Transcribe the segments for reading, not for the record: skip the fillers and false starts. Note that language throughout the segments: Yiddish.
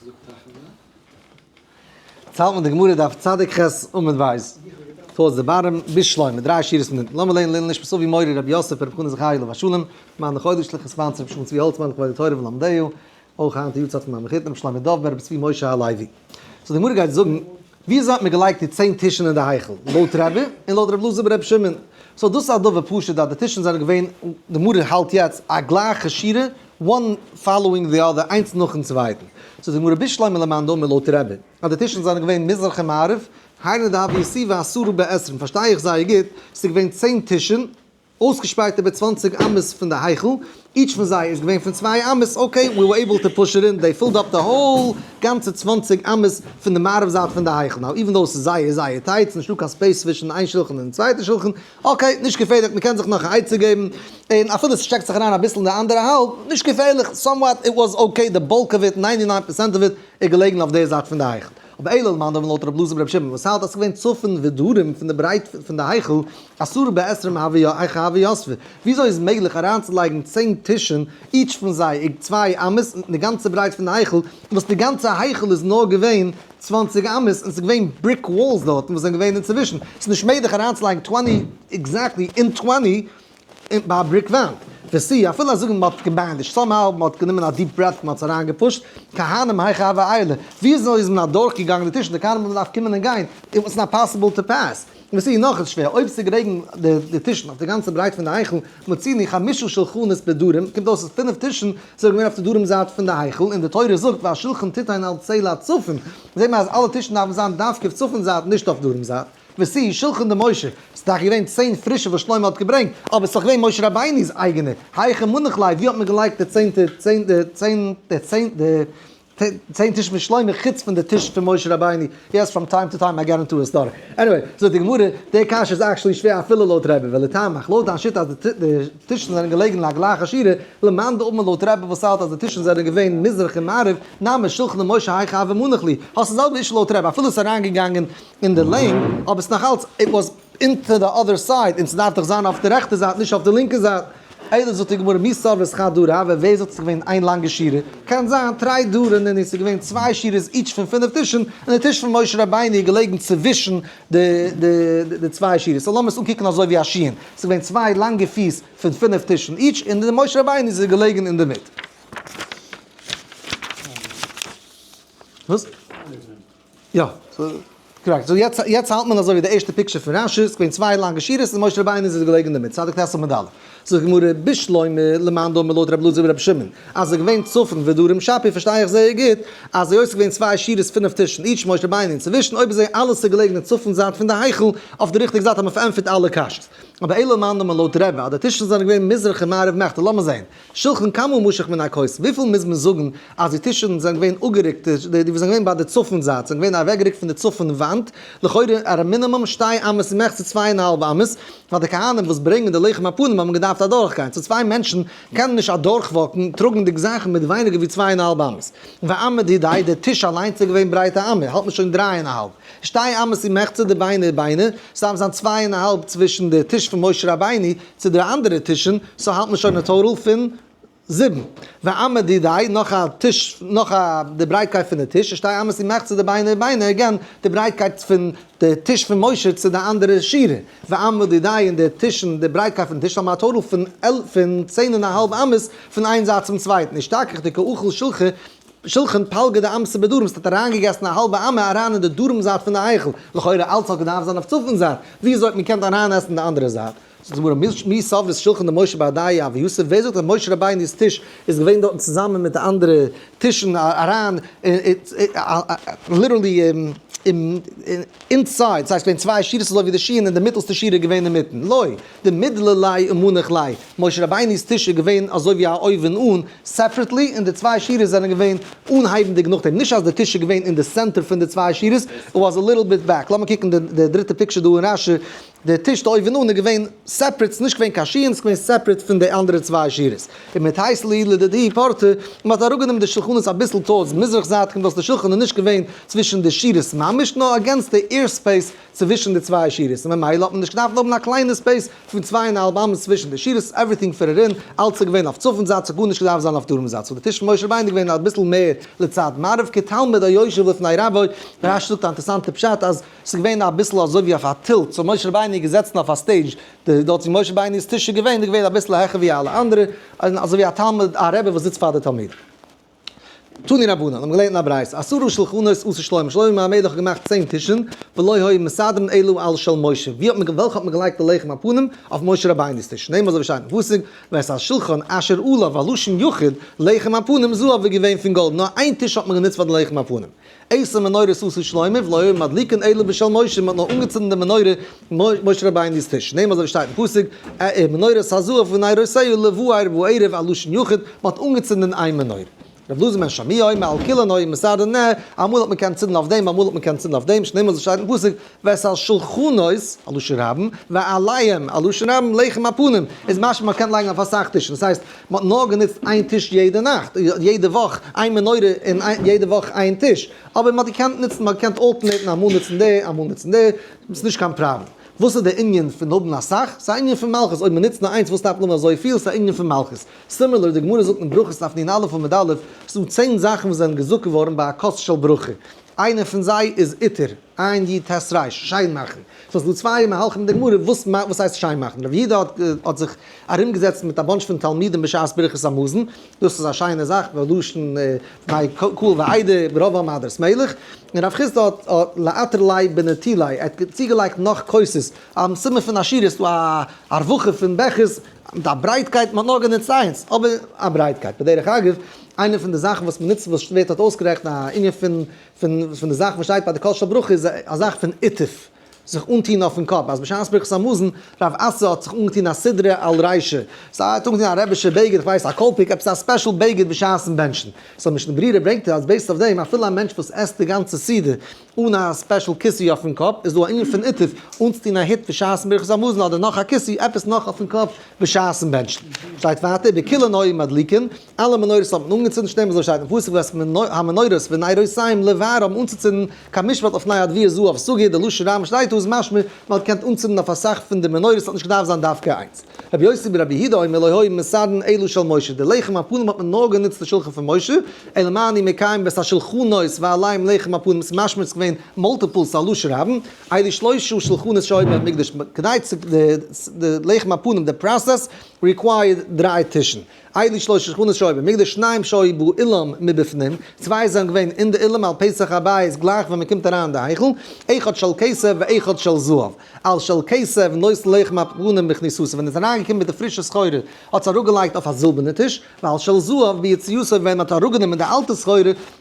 יעצט האלט מען די גמרא דף צדיק ח' עמוד ב', towards the bottom, בשלמא, דריי שורות פון אונטן. לאמיר לערנען לעילוי נשמת אבי מורי רבי יוסף ברב חנא זכרי' עליו השלום, למען החודש לכ' sponsor רבי שלום צבי האלצמאן לכבוד התורה ולומדיה, אויך היינט די יארצייט פון מיין מחותן רבי שלמה דוב בר רבי צבי משה הלוי. so די גמרא גייט זאגן, ווי אזוי האט מען געלייגט די 10 טישן אין די היכל? לויט רבי און לויט רבי אלעזר ברבי שמעון. so דאס איז א דבר פשוט אז די טישן זענען געווען, די גמרא האלט יעצט א גלייכע שורה, one following the other, איינס נאכן צווייטן. so די גמרא בשלמא למאן דאמר לויט רבי, אז די טישן זענען געווען מזרח און מערב, היינו דהוו יתיבי עשרה בעשרים, פארשטיי איך זייער גוט, ס'איז געווען 10 טישן, אויסגעשפרייט איבער 20 אמות פון די היכל, each פון זיי איז געווען פון צוויי אמות, okay, we were able to push it in, they filled up the whole גאנצע 20 אמות פון די מערב זייט פון די היכל. Now, even though ס'איז זייער זייער tight, ס'איז נישטא קיין space צווישן איין שולחן און צווייטע שולחן, okay, נישט געפערליך, מ'קען זיך נאך א עצה געבן, און אפילו ס'שטעקט זיך אריין אביסל אין די אנדערע האלב, נישט געפערליך, somewhat it was okay, the bulk of it, 99% of it, איז געלעגן אויף די זייט פון די היכל. אבער אלא למאן דאמר לויט רב אלעזר ברבי שמעון וואס האלט אז ס'איז געווען צפון ודרום פון די ברייט פון די היכל, עשרה בעשרים היכי הוו יתבי. וויאזוי איז מעגליך אריינצולייגן 10 טישן, each פון זיי איז צוויי אמות, אין די גאנצע ברייט פון די היכל, וואס די גאנצע היכל איז נאר געווען 20 אמות, און ס'איז געווען brick walls דארטן וואס זענען געווען אינצווישן. ס'איז נישט מעגליך אריינצולייגן 20 exactly אין 20 ביי א brick וואנט. וסי, אפילו אז זאגן מ'האט גע bandaged, somehow מ'האט גענומען א deep breath, מ'האט עס אריינגעפושט, כהנים היכי הוו עיילי. וויאזוי איז מען אדורכגעגאנגען די טישן, די כהנים האבן געדארפט קומען און גיין, it was not possible to pass. וסי, נאך איז שווער, אויב ס'איז געלעגן די טישן אויף די גאנצע ברייט פון די היכל, מצינו חמשה שולחנות בדרום, קומט אויס אז פינף טישן זענען געווען אויף די דרום זייט פון די היכל, און די תורה זאגט והשולחן תיתן על צלע צפון, זעט מען אז אלע טישן דארפן זיין דווקא אויף צפון זייט נישט אויף דרום זייט. וסי, שולחן דמשה, ס'איז דאך געווען 10 פרישע וואס שלמה האט געברענגט, אבער ס'איז דאך געווען משה רבינו'ס אייגענע, היכי מנח ליה, ווי האט מען געלייגט די צענטע, צענטע, צענטע, צענטע, צען טיש פון שלמה חוץ פון די טיש פון משה רבינו, yes from time to time I get into a story. Anyway, זאגט די גמרא, די קשיא איז actually שווער אפילו לויט רבי, ולטעמיך, לויט דיין שיטה אז די טישן זענען געלעגן אין א גלייכע שורה, למאן דאמר לויט רבי וואס האלט אז די טישן זענען געווען מזרח און מערב, נמי שולחן דמשה היכי הוה מנח ליה, האסט די זעלבע issue לויט רבי, אפילו עס איז אריינגעגאנגען אין די לענג, אבער עס איז נאך אלץ, it was into the other side, און ס'דארף דאך זיין אויף די רעכטע זייט נישט אויף די לינקע זייט. אלא זאגט די גמרא מי סברת חד דור הוה, ווער זאגט ס'איז געווען איין לאנגע שורה? קען זיין תרי דורי נינהו, ס'איז געווען צוויי שורות each פון פינף טישן, און די טיש פון משה רבינו איז געלעגן צווישן די צוויי שורות, so לאמיר עס אנקוקן אזוי ווי א שין, ס'איז געווען צוויי לאנגע פיס פון פינף טישן each, און די משה רבינו איז געלעגן אינדערמיט. וואס? יא, correct. So יעצט יעצט האלט מען אזוי ווי די ערשטע picture פון רשי, ס'איז געווען צוויי לאנגע שורות און משה רבינו איז געלעגן אינדערמיט, צדיק ט' עמוד א'. זאגט די גמרא, בשלמא למאן דאמר לויט רבי אלעזר ברבי שמעון, אז ס'איז געווען צפון ודרום שפיר פארשטיי איך זייער גוט, אז היות ס'איז געווען צוויי שורות פינף טישן each משה רבינו אינצווישן, אויב אזוי אלעס איז געלעגן אין צפון זייט פון די היכל, אויף די ריכטיגע זייט האט מען פארענטפערט אלע קשיות. אבער אלא למאן דאמר לויט רבי, אז די טישן זענען געווען מזרח און מערב מכדי, לאמיר זען. שולחן כמה משוך מן הכותל, וויפיל מוז מען זאגן אז די טישן זענען געווען אפגערוקט, די וואס זענען געווען ביי די צפון זייט זענען געווען אוועקגערוקט פון די צפון וואנט, לכאורה א מינימום שתי אמות ומחצה צוויי און א האלב אמות, ווייל די כהנים וואס ברענגען די לחם הפנים האבן געדארפט אדורכגיין, so צוויי מענטשן קענען נישט אדורכוואקן טראגנדיג זאכן מיט ווייניגער ווי צוויי און א האלב אמות. ואמה דידיה, די טיש אליינס איז געווען ברייט א אמה, האלט מען שוין דריי און א האלב. שתי אמות ומחצה דביני וביני, ס'דארף זיין צוויי און א האלב צווישן די טיש פון משה רבינו צו די אנדערע טישן, so האלט מען שוין א total פון זיבן. ואמה דידיה, נאך א טיש, נאך א, די ברייטקייט פון די טיש, שתי אמות ומחצה דביני וביני, again, די ברייטקייט פון די טיש פון משה צו די אנדערע שורה. ואמה דידיה און די טישן, די ברייטקייט פון די טיש, האבן א total פון פון צען און א האלב אמות פון איין זייט צום צווייטן. אשתכח דקא אכיל שולחא, שולחן פלגא דאמתא בדרום, ס'האט אריינגעגעסן א האלבע אמה אריין אין די דרום זייט פון די היכל, לכאורה אלץ האט געדארפט זיין אויף צפון זייט, וויאזוי האט מען געקענט אריינעסן די אנדערע זייט? זאגט די גמרא, מי סברת שולחן דמשה בהדייהו הוה יתיב, ווער זאגט אז משה רבינו'ס טיש איז געווען דארטן צוזאמען מיט די אנדערע טישן אריין literally inside, ס'הייסט געווען צוויי שורות אזוי ווי די שין און די מיטעלסטע שורה איז געווען אינמיטן, לא, דמידלי ליה ומנח ליה, משה רבינו'ס טיש איז געווען אזוי ווי א אויבן אן, separately, און די צוויי שורות זענען געווען אנהייבנדיג נאכדעם, נישט אז די טיש איז געווען אין די center פון די צוויי שורות, it was a little bit back, לאמיר קוקן די דריטע picture דא אין רשי. די טיש די אויבן אן איז געווען separate, ס'איז נישט געווען קיין שיעור, ס'איז געווען separate פון די אנדערע צוויי שורות. און מיט הייס לי לדידי פורתא, און מ'האט אראפגענומען די שולחנות אביסל towards מזרח זייט, קומט אויס די שולחן איז נישט געווען צווישן די שורות ממש, נאר against די air space צווישן די צוויי שורות, און ממילא האט מען נישט געדארפט האבן א קליינע space פון צוויי און א האלב אמות צווישן די שורות, everything fit in, אלץ איז געווען אויף צפון זייט, ס'האט גארנישט געדארפט זיין אויף דרום זייט, so די טיש פון משה רבינו איז געווען אביסל מער לצד מערב כתלמיד היושב לפני רבו, רש"י זאגט א אינטערעסאנטע פשט אז ס'איז געווען אביסל אזוי ווי אויף א tilt, so משה רבינו איז געזעצן אויף א stage, די דארט ווי משה רבינו'ס טיש איז געווען איז געווען אביסל העכער ווי אלע אנדערע, און אזוי ווי א תלמיד א רבי וואס זיצט פאר די תלמידים. תנו רבנן, האבן געלערנט אין א ברייתא, עשרה שלחנות עשה שלמה, שלמה המלך האט געמאכט צען טישן, ולא היו מסדרין אלא על של משה, ווי האט מען וועלכע האט מען געלייגט די לחם הפנים? אויף משה רבינו'ס טיש, שנאמר אזוי ווי שטייט אין פסוק, ואת השלחן אשר עליו א לשון יחיד, לחם הפנים זהב איז געווען פון גאלד, נאר איין טיש האט מען גענוצט פאר די לחם הפנים. עשר מנורות עשה שלמה ולא היו מדליקין אלא בשל משה, מען האט נאר אנגעצינדן די מנורה משה רבינו'ס טיש, שנאמר אזוי ווי שטייט אין פסוק, מנורת הזהב ונרותיה לבאר בערב א לשון יחיד, מען האט אנגעצינדן איין מנורה. רבי אלעזר בן שמוע אומר על כולן היו מסדרין נר, אמאל האט מען געקענט צינדן אויף דעם אמאל האט מען געקענט צינדן אויף דעם, שנאמר אזוי שטייט אין פסוק, ואת השולחנות, א לשון רבים, ועליהם, א לשון רבים, לחם הפנים, איז משמע מען קען לייגן אויף אסאך טישן, דאס הייסט, מען האט נאר גענוצט איין טיש יעדע נאכט, יעדע וואך איין מנורה און יעדע וואך איין טיש, אבער מען האט געקענט נוצן, מען האט געקענט alternate ן אמאל נוצן די, אמאל נוצן די, ס'איז נישט קיין פראבלעם. וואס איז די ענין פון האבן אסאך? ס'איז א ענין פון מלכות, אויב מען נוצט נאר איינס וואס דארף מען האבן אזויפיל, ס'איז א ענין פון מלכות. similar, די גמרא זאגט אין ברכות דף נ"א עמוד א', ס'איז דא צען זאכן וואס זענען געזאגט געווארן ביי א כוס של ברכה, איינע פון זיי איז עיטור, עין יוד טית ריש, שיין מאכן. so ס'איז דא צוויי מהלכים אין די גמרא וואס וואס הייסט שיין מאכן. רבי יהודה האט האט זיך ארומגעזעצט מיט א bunch פון תלמידים בשעת ברכת המזון, דאס איז א שיינע זאך בלשון פני קהל ועדה ברוב עם הדרת מלך. און רב חסדא האט האט לעטר ליה בנטילי, ער האט צוגעלייגט נאך כוסות, א סימן פון עשירות, ס'דא א הרווחה פון בעכערס מיט א ברייטקייט, מ'האט נאר גענוצט איינס, אבער א ברייטקייט. בדרך אגב, איינע פון די זאכן וואס מ'נוצט וואס ווערט דארט אויסגערעכנט א ענין פון פון פון די זאך וואס שטייט ביי די כוס של ברכה איז א זאך פון עיטוף, זיך אנטוהן אויפן קאפ, אז בשעת ברכת המזון, רב אסי האט זיך אנגעטוהן א סדרה על רישא, סא ער האט אנגעטוהן א רעבישע בגד, איך ווייס א קאלפיק, עפעס א special בגד בשעת'ן בענטשן, so משנה ברורה ברענגט ער אז based אויף דעם אפילו א מענטש וואס עסט די גאנצע סעודה אן א special כיסוי אויפן קאפ, איז דא א ענין פון עיטוף, אנצוטוהן א הוט בשעת'ן ברכת המזון אדער נאך א כיסוי, עפעס נאך אויפן קאפ בשעת'ן בענטשן. שטייט ווייטער, בכולן היו מדליקין, אלע מנורות האט מען אנגעצינדן, שנאמר אזוי שטייט אין פסוק ואת המנורות ונרותיהם לבער האבן אנצוצינדן כמשפט לפני הדביר זהב סגור, די לשון רבים שטייט דא איז משמע מען האט געקענט אנצינדן אויף אסאך פון די מנורות ס'האט נישט געדארפט זיין דווקא איינס. רבי יוסי ברבי יהודה אומר לא היו מסדרין אלא של משה, די לחם הפנים האט מען נאר גענוצט די שולחן פון משה, אלא מה אני מקיים ואת השולחנות ועליהם לחם הפנים, ס'איז משמע ס'איז געווען multiples ס'איז א לשון רבים, אלו שלושה שולחנות שהיו במקדש, כדי צו די לחם הפנים די process required דריי טישן. אלו שלושה שולחנות שהיו במקדש שניים שהיו באולם מבפנים, צוויי זענען געווען אין די אולם על פתח הבית גלייך ווען מען קומט אריין אין די היכל, אחד של כסף ואחד של זהב, על של כסף נותן לחם הפנים בכניסתו, ווען ער איז אריינגעקומען מיט די פרישע סחורה האט עס אראפגעלייגט אויף א זילבערנע טיש, ועל של זהב ביציאתו ווען מען האט אראפגענומען די אלטע סחורה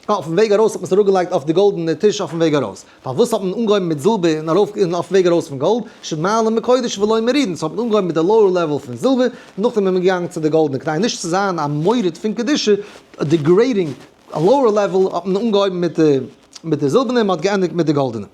אויפן וועג ארויס האט מען עס אראפגעלייגט אויף די גאלדענע טיש אויפן וועג ארויס. פארוואס האט מען אנגעהויבן מיט זילבער און ארויף און אויפן וועג ארויס פון גאלד, שמעלין בקודש ולא מורידין, so האט מען אנגעהויבן מיט די lower level פון זילבער, נאכדעם איז מען געגאנגען צו די גאלדענע, כדי נישט צו זיין א מוריד פון קדושה, degrading א lower level, האט מען אנגעהויבן מיט די מיט די זילבערנע און מען האט געענדיגט מיט די גאלדענע.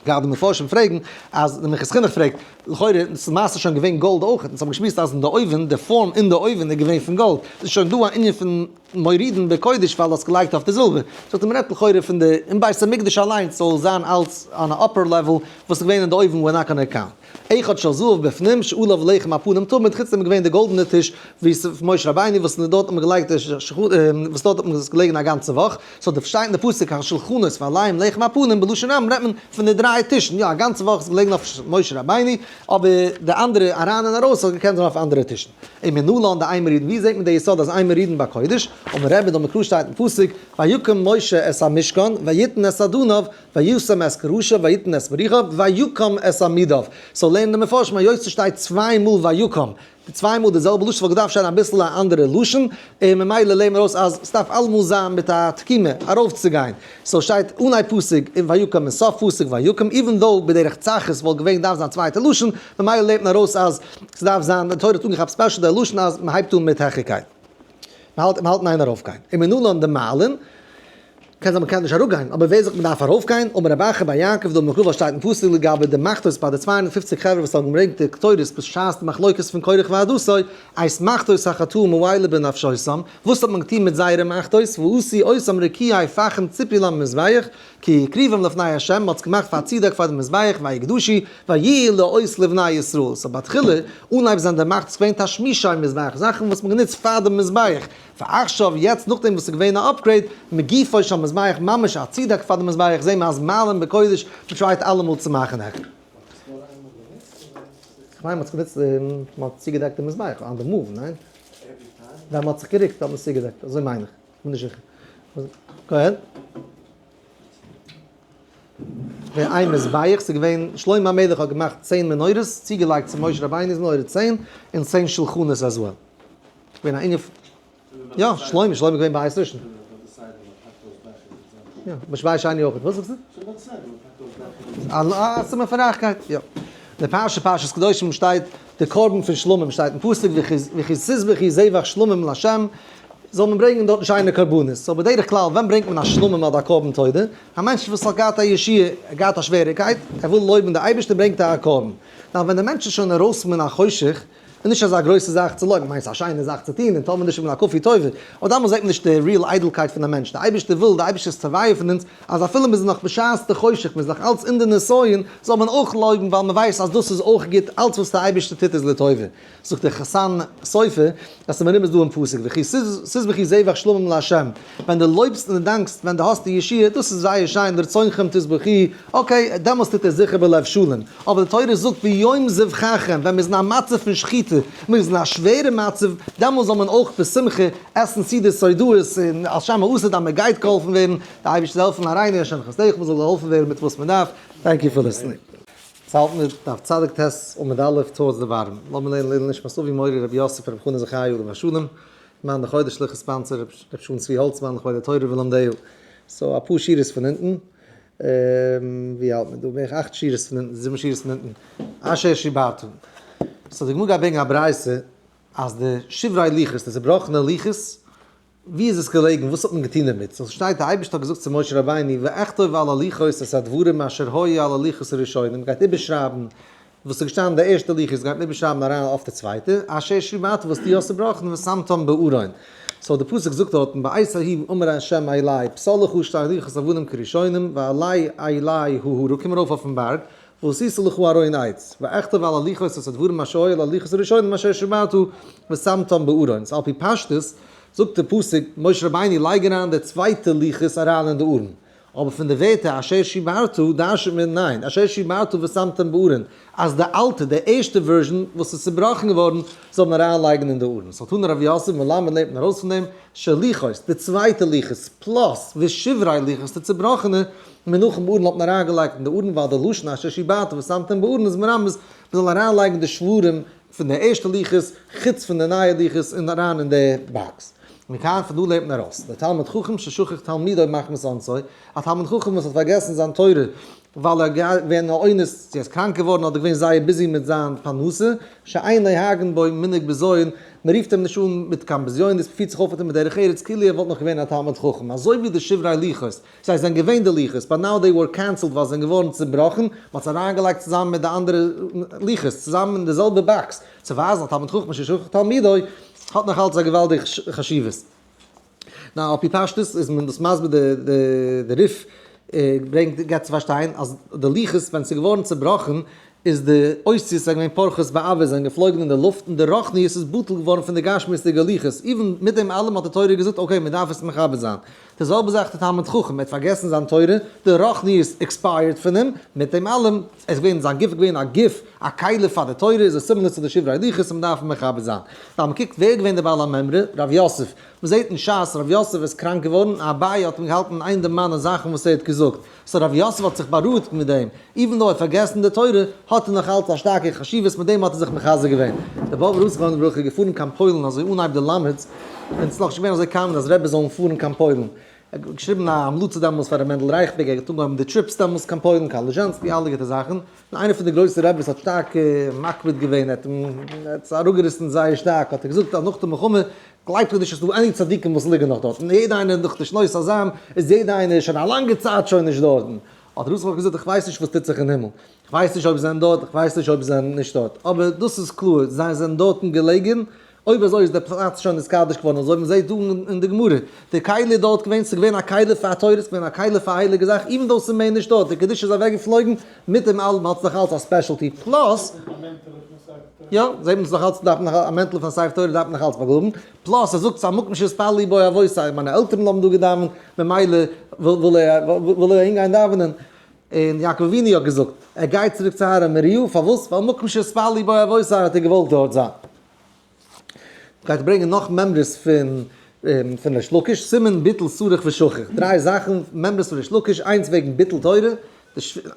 גראדע די מפרשים פרעגן אז די מנחת חינוך פרעגט, לכאורה איז למעשה שוין געווען גאלד אויך, אונז האבן געשמועסט אז אין די אויווען, די פארם אין די אויווען איז געווען פון גאלד, ס'איז שוין דא א ענין פון מורידין בקודש ווייל האסט געלייגט אויף די זילבער. זאגט ער מ'רעדט לכאורה פון די אין בית המקדש אליינס זאל זיין אלץ אן א upper level וואס איז געווען אין די אויוון we're not gonna count. אחד של זהב בפנים שעליו לחם הפנים תמיד חוץ דעם איז געווען די גאלדענע טיש ווי ס'איז פון משה רבינו וואס דארט האט מען געלייגט די וואס דארט האט מען עס געלעגן א גאנצע וואך. so די שטייט אין די פסוק השולחנות ועליהם לחם הפנים בלשון רבים רעדט מען פון די דריי טישן יא א גאנצע וואך איז געלעגן אויף משה רבינו אבער די אנדערע אריין און ארויס האט געקענט זיין אויף אנדערע טישן. ומנלן דאין מורידין, ווי זעט מען די יסוד אז אין מורידין בקודש? אמר רבי דאמר קרא שטייט אין פסוק, ויקם משה את המשכן, ויתן את אדניו, וישם את קרשיו, ויתן את בריחיו, ויקם את עמודיו. so לערנען די מפרשים היות ס'שטייט צוויי מאל ויקם, די צוויי מאל די זעלבע לשון וואלט געדארפט שטיין אביסל א אנדערע לשון, און ממילא לערנט מען ארויס אז ס'דארף אלעמאל זיין מיט א תקימה ארויפצוגיין. so שטייט אנהייב פסוק און ויקם און סוף פסוק ויקם, even though בדרך צחות וואלט געווען געדארפט זיין צווייטע לשון, ממילא לערנט מען ארויס אז ס'דארף זיין, די תורה האט אנגעכאפט special די לשון אז מ'הייבט אן מיט העכערקייט. מ'האלט מ'האלט אין איין ארויפגיין. ומנלן דמעלין. קען זיין מ'קען נישט אראפגיין, אבער ווער זאגט מ'דארף ארויפגיין? אמר רב אחא בר יעקב דאמר קרא וואס שטייט אין פסוק לגבי די מחתות ביי די 250 חברה וואס האבן געברענגט די קטורת בשעת די מחלוקת פון קרח ועדתו, את מחתות החטאים האלה בנפשותם, וואס האט מען געטון מיט זייערע מחתות, ועשו אותם רקיעי פחם ציפוי למזבח, כי הקריבם לפני ה', מ'האט עס געמאכט פאר א צודעק פאר די מזבח, ויקדשו, ויהיו לאות לבני ישראל. so בתחילה, אנהייב זענען די מחתות געווען תשמישי מזבח, זאכן וואס מ'האט גענוצט פאר די מזבח, ועכשיו, יעצט נאכדעם וואס ס'איז געווען א upgrade, מגופו של מזבח, ממש א צודעק פאר די מזבח, זעהן מיר אז מעלין בקודש, מ'טרייט אלעמאל צו מאכן העכער. כ'מיין מ'האט עס גענוצט און מ'האט צוגעדעקט די מזבח on the move, ניין? ווען מ'האט זיך גערוקט האט מען עס צוגעדעקט, אזוי מיין איך, כ'בין נישט זיכער. go ahead. ווען איין מזבח, ס'איז געווען, שלמה המלך האט געמאכט 10 מנורות, צוגעלייגט צו משה רבינו'ס מנורה 10, און 10 שולחנות as well. געווען א ענין פון, יא, שלמה, שלמה איז געווען בית ראשון. יא, בית שני אויך. וואס זאגסטו? א סימן פון רייכקייט, יא. די פרשה, פרשת קדושים שטייט, די קרבן פון שלמים שטייט אין פסוק, וכי תזבחו זבח שלמים לה', זאל מען ברענגען דארטן שיינע קרבנות. so בדרך כלל ווען ברענגט מען א שלמים אדער א קרבן תודה? א מענטש וואס האט געהאט א ישועה, ער האט געהאט א שוועריקייט, ער וויל לויבן די אייבערשטער ברענגט ער א קרבן. נאר ווען די מענטש איז שוין ארויס מן החושך, איז נישט אזא גרויסע זאך צו לויבן, כ'מיין ס'איז א שיינע זאך צו טון און טאמער נישט איז מען א כפוי טובה, אבער דאמאלס זעט מען נישט די real איידלקייט פון א מענטש, די אייבערשטער וויל, די אייבערשטער איז תובע פון אונז אז אפילו מ'איז נאך בשעת די חושך, מ'איז נאך אלץ אין די נסיון, זאל מען אויך לויבן ווייל מ'ווייסט אז דאס איז אויך גוט, אלץ וואס די אייבערשטער טוט איז לטובה. זאגט דער חתן סופר אז ס'איז מרומז דא אין פסוק וכי תזבחו זבח שלמים לה', ווען דו לויבסט און דו דאנקסט ווען דו האסט די ישועה, דאס איז זייער שיין, לרצונכם תזבחו, okay, דעמאלס טוט ער זיכער בלב שלם, אבער די תורה זאגט ביום זבחכם, ווען מ'איז אין א מצב פון שחיטה, מ'איז אין א שווערע מצב, דעמאלס זאל מען אויך בשמחה עסן סעודות הודאות און על שם העתיד אז מ'גייט געהאלפן ווערן, די אייבערשטער זאל העלפן הראנו השם חסדך, מ'זאל געהאלפן ווערן מיט וואס מ'דארף, thank you for listening. ס'האלט מיר דף צדיק ט' עמוד א' towards the bottom. לאמיר לערנען לעילוי נשמת אבי מורי רבי יוסף רבי חנא זכאי עליו השלום, מאן די חודש'ליכע sponsor רבי שלום צבי האלצמאן לכבוד התורה ולומדיה. so אפאר שורות פון אונטן, ווי האלט מען דא? בערך אכט שורות פון אונטן, זיבן שורות פון אונטן. אשר שברת. so די גמרא גייט ברענגען א ברייתא אז די שברי לוחות, די צובראכענע לוחות, ווי איז עס געלעגן? וואס האט מען געטון דערמיט? so שטייט די אייבערשטער האט געזאגט צו משה רבינו ואכתוב על הלוחות את הדברים אשר היו על הלוחות הראשונים, גייט איבערשרייבן וואס איז געשטאנען די ערשטע לוחות גייט מען איבערשרייבן אריין אויף די צווייטע, אשר שברת וואס דו האסט צובראכן ושמתם בארון. so די פסוק זאגט דארטן בעת ההיא אמר ה' אלי פסל לך שתי לוחות אבנים כראשונים ועלה אלי ההרה קום ארויף אויפן בארג ועשית לך ארון עץ, ואכתוב על הלוחות את הדברים אשר היו על הלוחות הראשונים אשר שברת ושמתם בארון. so על פי פשטות זאגט די פסוק, משה רבינו לייג אריין די צווייטע לוחות אריין אין די ארון. אבער פון די ווערטער אשר שברת דרש'נט מען ניין, אשר שברת ושמתם בארון, אז די אלטע, די ערשטע version וואס איז צובראכן געווארן, זאל מען אריין לייגן אין די ארון. so תנא רב יוסף מלמד לערנט מען ארויס פון דעם, שלוחות, די צווייטע לוחות, plus, ושברי לוחות, די צובראכענע, מונחים בארון האט מען אריינגעלייגט אין די ארון ווייל די לשון אשר שברת ושמתם בארון איז מרמז מען זאל אריינלייגן די שברים פון די ערשטע לוחות חוץ פון די נייע לוחות און אריין אין די box. מכאן פון דא לערנט מען ארויס, דער תלמיד חכם ששכח תלמודו מחמת אונסו, א תלמיד חכם וואס האט פארגעסן זיין תורה ווייל ער האט געווען א אונס, צו ער איז קראנק געווארן אדער געווען זייער busy מיט זיין פרנסה, שאין נוהגין בו מנהג בזיון, מען רופט אים נישט אן מיט קיין בזיונות, מען פירט זיך אויף מיט אים בדרך ארץ כאילו ער וואלט נאך געווען א תלמיד חכם, אזוי ווי די שברי לוחות, זיי זענען געווען די לוחות, but now they were cancelled ווייל זיי זענען געווארן צובראכן, מען האט זיי אריינגעלייגט צוזאמען מיט די אנדערע לוחות, צוזאמען אין די זעלבע box, צו ווייזן אז תלמיד חכם ששכח תלמודו האט נאך אלץ א געוואלדיגע חשיבות. now על פי פשטות איז מען דאס מסביר די ריף ברענגט געבט צו פארשטיין אז די לוחות ווען ס'איז געווארן צובראכן איז די אותיות זענען געווען פורחות באויר זענען געפלויגן אין די לופט און די רוחניות איז בטל געווארן פון די גשמיות'דיגע לוחות, even מיט דעם אלעם האט די תורה געזאגט okay מען דארף עס מכבד זיין. די זעלבע זאך די תלמיד חכם, ער האט פארגעסן זיין תורה, די רוחניות expired פון אים, מיט דעם אלעם, עס איז געווען זיין גוף איז געווען א גוף, א כלי פאר די תורה, איז עס similar צו די שברי לוחות און מען דארף אים מכבד זיין. ווייל מען קוקט ווער איז געווען דער בעל המימרא, רב יוסף, מען זעט אין שס רב יוסף איז קראנק געווארן, אביי האט אים געהאלטן אין איין דערמאנען זאכן וואס ער האט געזאגט, so רב יוסף האט זיך בארואיגט מיט דעם, even though ער האט פארגעסן די תורה, האט ער נאך אלץ א שטארקע חשיבות, מיט דעם האט ער זיך מחזק געווען. דער באבובער רב זכרונו לברכה איז געפארן קיין פוילן אזוי אנהייב די למד'ס, ווען ס'איז נאכנישט געווען אזוי common אז רעבעס זאלן פארן קיין פוילן. ער האט געשריבן א המלצה דעמאלס פאר ר' מענדל רייכבערג, ער האט אנגעהויבן די trips דעמאלס קיין פוילן, קיין ליזשענסק, די אלע גוטע זאכן. און איינער פון די גרויסע רעבעס האט שטארק מקפיד געווען, ער האט אים ער האט עס אראפגעריסן זייער שטארק, האט ער געזאגט אז נאך די מלחמה גלייבט איך נישט אז ס'דא any צדיקים וואס ליגן נאך דארטן, יעדע איינער נאך די שנות הזעם איז יעדע איינער שוין א לאנגע צייט שוין נישט דארטן. האט ר' יצחק געזאגט איך ווייס נישט וואס טוט זיך אין הימל, איך ווייס נישט אויב זיי זענען דארט, איך ווייס נישט אויב זיי זענען נישט דארט, אבער דאס איז קלאר, זיי זענען דארטן געלעגן, אויב אזוי איז דער פלאץ שוין נתקדש געווארן, אזוי ווי מ'זעט דא אין די גמרא, די כלי איז דארט געווען, ס'איז געווען א כלי פאר תורה, ס'איז געווען א כלי פאר הייליגע זאך, even though ס'איז מער נישט דארט, די קדושה איז אוועקגעפלויגן, מיט דעם אלעם האט עס נאך אלץ א specialty, plus, יא, זעט מען עס נאך אלץ דארף מען נאך א מענטל פון ספר תורה דארף מען נאך אלץ באגראבן, plus ער זאגט ס'איז א מקום שהתפללו בו אבותי, מיינע עלטערן האבן דא געדאווענט, ממילא וויל ער אהין גיין דאווענען. און יעקב אבינו האט געזאגט, ער גייט צוריק צו הר המוריה, פארוואס? ווייל מקום שהתפללו בו אבותי האט ער געוואלט דארט זיין. גייט ברענגען נאך מימרות פון פון ריש לקיש, סימן ביטול סרח ושכח, דריי זאכן מימרות פון ריש לקיש, איינס וועגן ביטול תורה,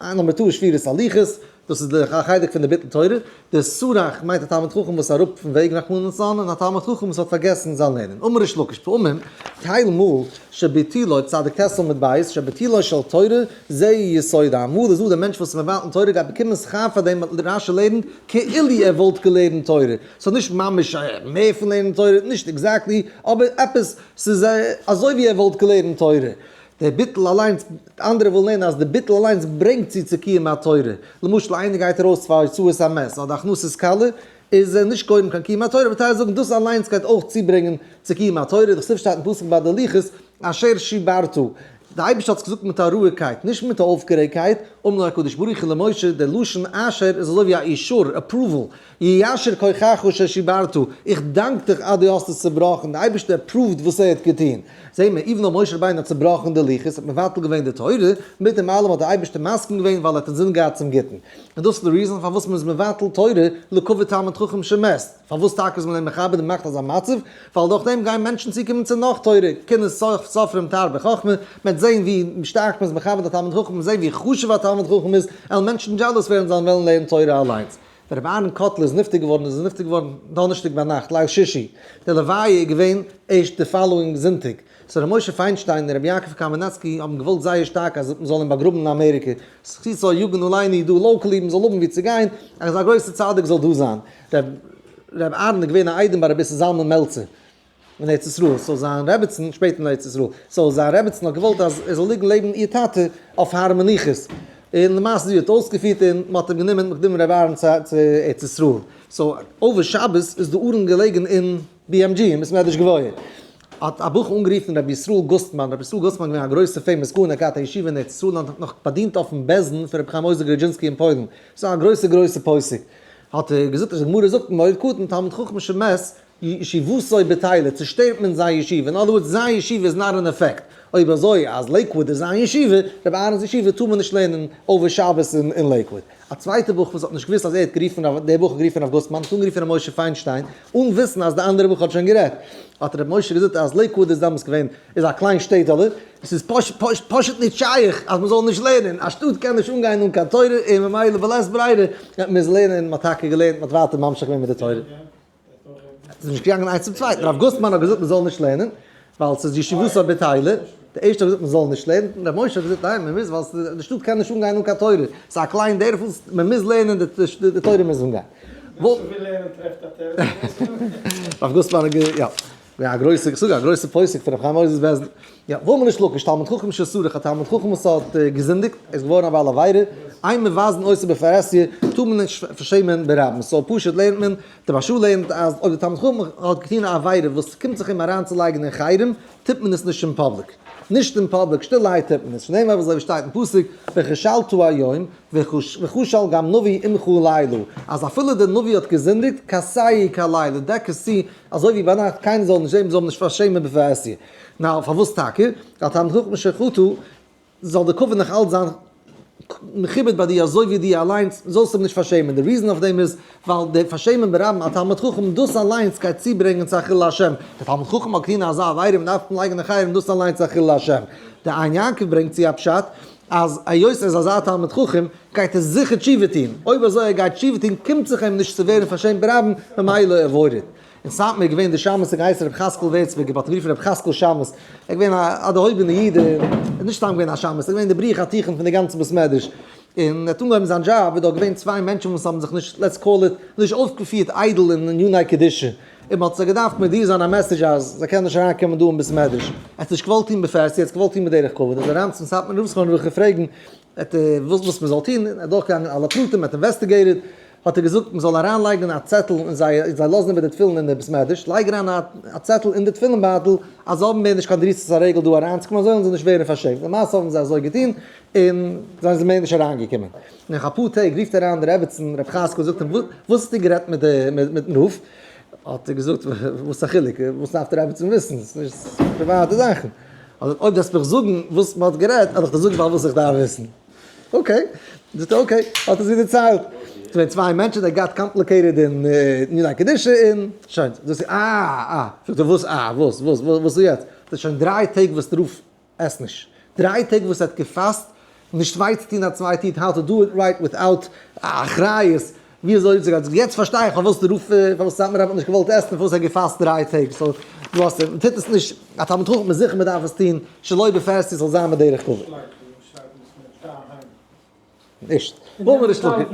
number two איז שבירת הלוחות, דאס איז די חלק פון די ביטול תורה, די סרח מיינט א תלמיד חכם וואס איז אראפ פון וועג רחמנא לצלן, און א תלמיד חכם וואס האט פארגעסן זיין לערנען. אמר ריש לקיש פעמים, טייל מאל, שביטולו, צדיק ט' עמוד ב', שביטולו של תורה, זה יסודה, אמאל איז דא דער מענטש וואס איז מבטל תורה גייט באקומען שכר פאר דעם, רשי לערנט כאילו ער וואלט געלערנט תורה, ס'איז נישט ממש מער פון לערנען תורה, נישט exactly, אבער עפעס, ס'איז אזוי ווי ער וואלט געלערנט תורה. דער ביטול אליינס, אנדערע ווילן לערנען אז דער ביטול אליינס ברענגט צו צו קיום התורה. למשל איינער גייט ארויס פאר הוצאת המת אדער הכנסת כלה, איז ער נישט גורם קיין קיום התורה, אבער טייל זאגן דאס אליינס גייט אויך צוברענגען צו קיום התורה, דכתיב שטייט אין פסוק ביי די לוחות, אשר שיברת, די אייבערשטער האט עס געזאגט מיט א רואיגקייט, נישט מיט א אויפגערעגקייט, אמר לו הקדוש ברוך הוא למשה, דער לשון אשר איז אזוי ווי א אישור, approval, יישר כוחך ששיברת, איך דאנק דיך אז דו האסט עס צובראכן, די אייבערשטער approved וואס ער האט געטון. זעהן מיר, even though משה רבינו האט צובראכן די לוחות, האט מבטל געווען די תורה, מיט דעם אלעם האט דער אייבערשטער מסכים געווען ווייל ער האט אינזין געהאט צום גוטן. און דאס איז די reason פארוואס מען איז מבטל תורה לכבוד תלמיד חכם שמת. פארוואס טאקע איז מען אים מכבד און מאכט אזא מצב? ווייל דורך דעם גייען מענטשן צוקומען צו נאך תורה, קנאת סופרים תרבה חכמה, מען וועט זען ווי שטארק מען איז מכבד א תלמיד חכם, מען וועט זען ווי חשוב א תלמיד חכם איז, עלן מענטשן jealous ווערן זיי וועלן לערנען תורה אליינס. ווען רבי אהרן קאטלער איז נפטר געווארן איז ער נפטר געווארן דאנערשטאג ביינאכט ליל שישי, די לוויה איז געווען ערשט די following זונטאג, so ר' משה פיינשטיין און רבי יעקב קאמענעצקי האבן געוואלט זייער שטארק אז מ'זאל אים באגראבן אין אמעריקע, זכותו יגן עלינו דא locally מ'זאל האבן ווי צו גיין, אז א גרויסע צדיק זאל דא זיין. ר' אהרן איז געווען א איידעם ביי רבי איסר זלמן מעלצער אין ארץ ישראל, so זיין רעבעצן, שפעטער אין ארץ ישראל, so זיין רעבעצן האט געוואלט אז ער זאל ליגן לעבן איר טאטע אויף הר המנוחות, און למעשה זי האט אויסגעפירט און מ'האט אים גענומען, מ'האט גענומען ר' אהרן צו ארץ ישראל, so over שבת איז די ארון געלעגן אין BMG אין בית מדרש גבוה. האט א בחור אנגערופן רבי ישראל גוסטמאן, רבי ישראל גוסטמאן איז געווען א גרויסע famous גאון, ער האט געהאט א ישיבה אין ארץ ישראל און האט נאך באדינט אויפן בית דין פון רבי חיים עוזר גראדזשינסקי אין פוילן, ס'איז א גרויסע גרויסע פוסק. האט ער געזאגט אז די גמרא זאגט אין מועד קטן תלמיד חכם שמת ישיבתו בטלה, צושטערט מען זיין ישיבה, אין other words זיין ישיבה איז not in effect, אויב אזוי אז לעיקוואד איז זיין ישיבה, רבי אהרן'ס ישיבה טאר מען נישט לערנען over שבת אין לעיקוואד. א צווייטע בחור וואס האט נישט געוואוסט אז ער האט גערופן רב, דער בחור האט גערופן רב גוסטמאן, האט אנגערופן ר' משה פיינשטיין, אן וויסן אז די אנדערע בחור האט שוין גערעדט. האט ר' משה געזאגט אז לעיקוואד איז דאמאלס געווען, איז א קליין שטעטעלע, עס איז פשוט נישט שייך אז מען זאל נישט לערנען, א שטאט קען נישט אנגיין אן קיין תורה, און ממילא בלית ברירה האט מען עס לערנען, מען האט טאקע געלערנט, מען האט ווייטער ממשיך געווען מיט די תורה. עס איז נישט געגאנגען איינס צום צווייטן, רב גוסטמאן האט געזאגט מען זאל נישט לערנען, ווייל ס'איז ישיבתו בטלה, דער ערשטער האט געזאגט מען זאל נישט לערנען, ר' משה האט געזאגט ניין מען מוז ווייל די שטאט קען נישט אנגיין אן קיין תורה, ס'איז א קליין דערפל, מען מוז לערנען, די תורה מוז אנגיין. ווער ס'וויל לערנען טרעפט א תירוץ. רב גוסטמאן האט גע. יא. געווען א גרויסע, כ'זאג א גרויסע פוסק פון ר' חיים עוזר'ס בית דין. יא, ואמר ריש לקיש, תלמיד חכם שסרח, א תלמיד חכם וואס האט געזינדיגט, ער איז געווארן א בעל עבירה, אין מבזין אותו בפרהסיא, טאר מען נישט פארשעמען ברבים. so פשוט לערנט מען, דער מהרש"א לערנט אז אויב דער תלמיד חכם האט געטון א עבירה וואס קומט זיך אים אריינצולייגן אין חרם, טוט מען עס נישט אין public. נישט אין public, שטילערהייט טוט מען עס. שנאמר אזוי ווי שטייט אין פסוק, וכשלת היום, וכשל גם נביא עמך לילה, אז אפילו דער נביא האט געזינדיגט, כסהו כלילה, דעק עס צו, אזוי ווי ביינאכט, קיינער זאל נישט זען, מען זאל אים נישט פארשעמען בפרהסיא. נאר פארוואס טאקע? ווייל תלמיד חכם שחטא, זאל די כבוד נאך אלץ זיין מכובד ביי דיר אזוי ווי דיר אליינס, זאלסט אים נישט פארשעמען. די reason אויף דעם איז, ווייל די פארשעמען ברבים א תלמיד חכם, דאס אליינס גייט צוברענגען צו א חילול השם. דער תלמיד חכם האט געטון אזא עבירה, מען דארף אים לייגן אין חרם, דאס אליינס איז א חילול השם. די עין יעקב ברענגט צו א פשט, אז היות ער איז אזא תלמיד חכם, גייט ער זיכער תשובה טון, אויב אזוי ער גייט תשובה טון קומט זיך אים נישט צו ווערן פארשעמט ברבים, ממילא avoid it. אין סאטמאר איז געווען די שמש האט געהייסן רבי חזקאל ווערצבערגער, מ'האט אים גערופן רבי חזקאל שמש, ער איז געווען א דערהויבענע איד, ער איז נישט סתם געווען א שמש, ער איז געווען די בריח התיכון פון די גאנצע בית מדרש, און ער האט אנגעהויבן זיין דזשאב איז דארט געווען צוויי מענטשן וואס האבן זיך נישט, let's call it, נישט אויפגעפירט איידל אין עניני קדושה. און מ'האט זיי געדארפט מודיע זיין א message אז זיי קענען נישט אריינקומען דא אין בית מדרש. ער האט נישט געוואלט טון בפרהסיא, ער האט געוואלט טון בדרך כבוד, איז ער אריין צום סאטמאר רב זכרונו לברכה פרעגן וואס וואס מ'זאל טון, ער איז דורכגעגאנגען אלע פרטים, ער האט investigated, האט ער געזאגט מ'זאל אריינלייגן א צעטל און זיי זיי לאזן איבער די תפילין אין די בית מדרש, לייג אריין א צעטל אין די תפילין בייטל אז זיי האבן מער נישט קיין דריסת הרגל דא אריינצוקומען אזוי וועלן זיי נישט ווערן פארשעמט, למעשה האבן זיי אזוי געטון און זיי זענען מער נישט אריינגעקומען. נאך אפאר טעג רופט אריין די רעבעצן רב חזקאל זאגט אים וואס האסטו גערעדט מיט די מיטן רב? האט ער געזאגט וואס א חילוק וואס דארף די רעבעצן וויסן ס'איז נישט פריוואטע זאכן. אויב דארפסט מיך זאגן וואס מ'האט גערעדט וועל איך דיר זאגן ווייל וואס איך דארף וויסן. okay, זאגט ער okay, האט ער זי דערציילט. ס'איז געווען צוויי מענטשן they got complicated אין עניני קדושה און שוין. זאגט זי אה אה, זאגט ער וואס אה וואס וואס וואס איז יעצט? ס'איז שוין דריי טעג וואס דער רב עסט נישט. דריי טעג וואס ער האט געפאסט נישט וויי צו טון א צווייטע איד, how to do it right without אחריות, ווי אזוי זאגט ער, יעצט פארשטיי איך פארוואס די רב, פארוואס סאטמאר רב האט נישט געוואלט עסן, פארוואס ער האט געפאסט דריי טעג, so דו האסט, מען טוט עס נישט, א תלמיד חכם איז זיכער מען דארף עס טון שלא בפרהסיא ס'זאל זיין בדרך כבוד. נישט. וואו ריש לקיש.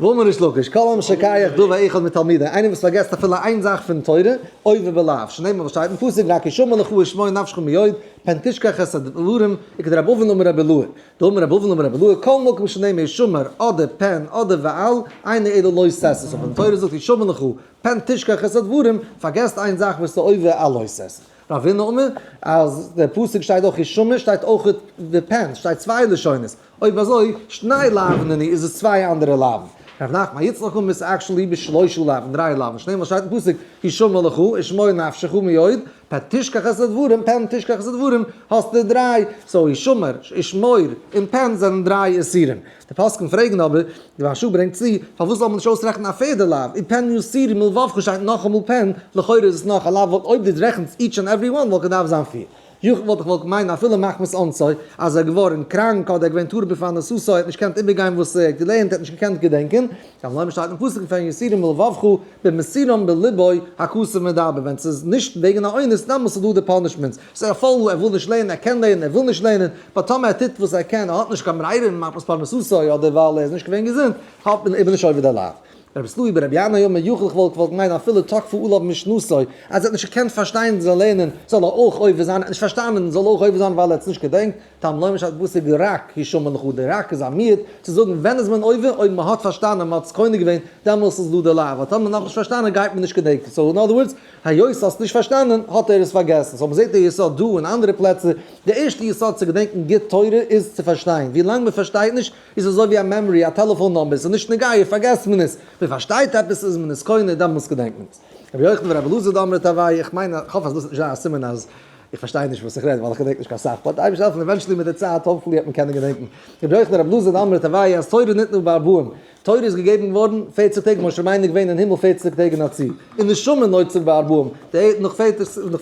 וואו ריש לקיש. כל המשכח דבר אחד מתלמידי. איינער וואס פארגעסט אפילו איין זאך פון תורה, עובר בלאו. שנאמר וואס שטייט אין פסוק, רק הישמר לך ושמור נפשך מאוד, פן תשכח את הדברים, וכדרב אבין אמר רבי אלעאי. דאמר רב אבין אמר רבי אלעאי, כל מקום שנאמר הישמר, אדער פן, אדער ואל, אינו אלא לא תעשה. so ווען די תורה זאגט הישמר לך, פן תשכח את הדברים, פארגעסט איין זאך וואס איז עובר על לא תעשה. רבינא אמר אז דער פסוק שטייט אויך הישמר שטייט אויך די פן שטייט צוויי לשונות אויב אזוי שני לאוין נינהו איז עס צוויי אנדערע לאוין. רב נחמן יצחק אמר איז actually בשלושה לאוין דריי לאוין שנאמר שטייט אין פסוק הישמר לך ושמור נפשך מאוד פן תשכח את הדברים פן תשכח את הדברים האסטו דריי so הישמר ושמור און פן זענען דריי איסורים. די פוסקים פרעגן אבער, די מהרש"א ברענגט צו, פארוואס זאל מען נישט אויסרעכענען א פערדע לאו, ופן יסורו מלבבך שטייט נאכאמאל פן, לכאורה איז עס נאך א לאו, וואלט אויב דו רעכנסט each and every one וואלט געדארפט זיין פיר. יכול וואלט איך וואלט געמיינט אפילו מחמת אונסו, אז ער איז געווארן קראנק אדער געווען טרוד בפרנסתו, ער האט נישט געקענט איבערגיין וואס ער האט געלערנט, ער האט נישט געקענט געדענקען, גם לומר שטייט אין פסוק ופן יסורו מלבבך במסירם בלבו הכתוב מדבר, ווען ס'איז נישט וועגן א אונס דעמאלס איז דא די punishments, ס'איז א פאול ער וויל נישט לערנען ער קען לערנען ער וויל נישט לערנען, but טאמער ער טוט וואס ער קען ער האט נישט קיין ברירה מחמת פרנסתו אדער ווייל ער איז נישט געווען געזונט האט מען איבער נישט עובר די לאו. רבי סלאי ברבי ינאי אמר יכול איך וואלט געוואלט מיינען אפילו תקפו עליו משנתו אז ער האט נישט געקענט פארשטיין זאל לערנען זאל ער אויך עובר זיין ער האט נישט פארשטאנען זאל אויך עובר זיין ווייל ער האט עס נישט געדענקט, תלמוד לומר שטייט בפסוק רק הישמר לך, די רק איז א מיעוט צו זאגן ווען איז מען עובר, אויב מען האט פארשטאנען, מען האט עס קונה געווען, דעמאלס איז דא די לאו, אבער טאמער נאכנישט פארשטאנען גייט מען נישט געדענקען, so in other words, היות האסט נישט פארשטאנען האט ער עס פארגעסן, so מען זעט די יסוד דא און אנדערע פלעצער, די ערשטע יסוד צו געדענקען גוט תורה איז צו פארשטיין, ווי לאנג מען פארשטייט נישט איז אזוי ווי א memory, א טעלעפאן number, ס'איז נישט נוגע פארגעסט מען עס, מען פארשטייט עפעס איז מען עס קונה דעמאלס געדענקט מען עס. רבי יוחנן ורבי אלעזר דאמרי תרוייהו, איך מיין, איך האף אז דאס איז נישט א סימן אז איך פארשטיי נישט וואס איך רעד ווייל איך געדענק נישט קיין סאך, but אייבערשטער העלפן eventually מיט די צייט hopefully וועט מען קענען געדענקן. רבי יוחנן רבי אלעזר דאמרי תרוייהו אז תורה ניתנה בארבעים, תורה איז געגעבן געווארן פערציג טעג, משה רבינו איז געווען אין הימל פערציג טעג אין א צי, און נשמה נוצר בארבעים, די נאך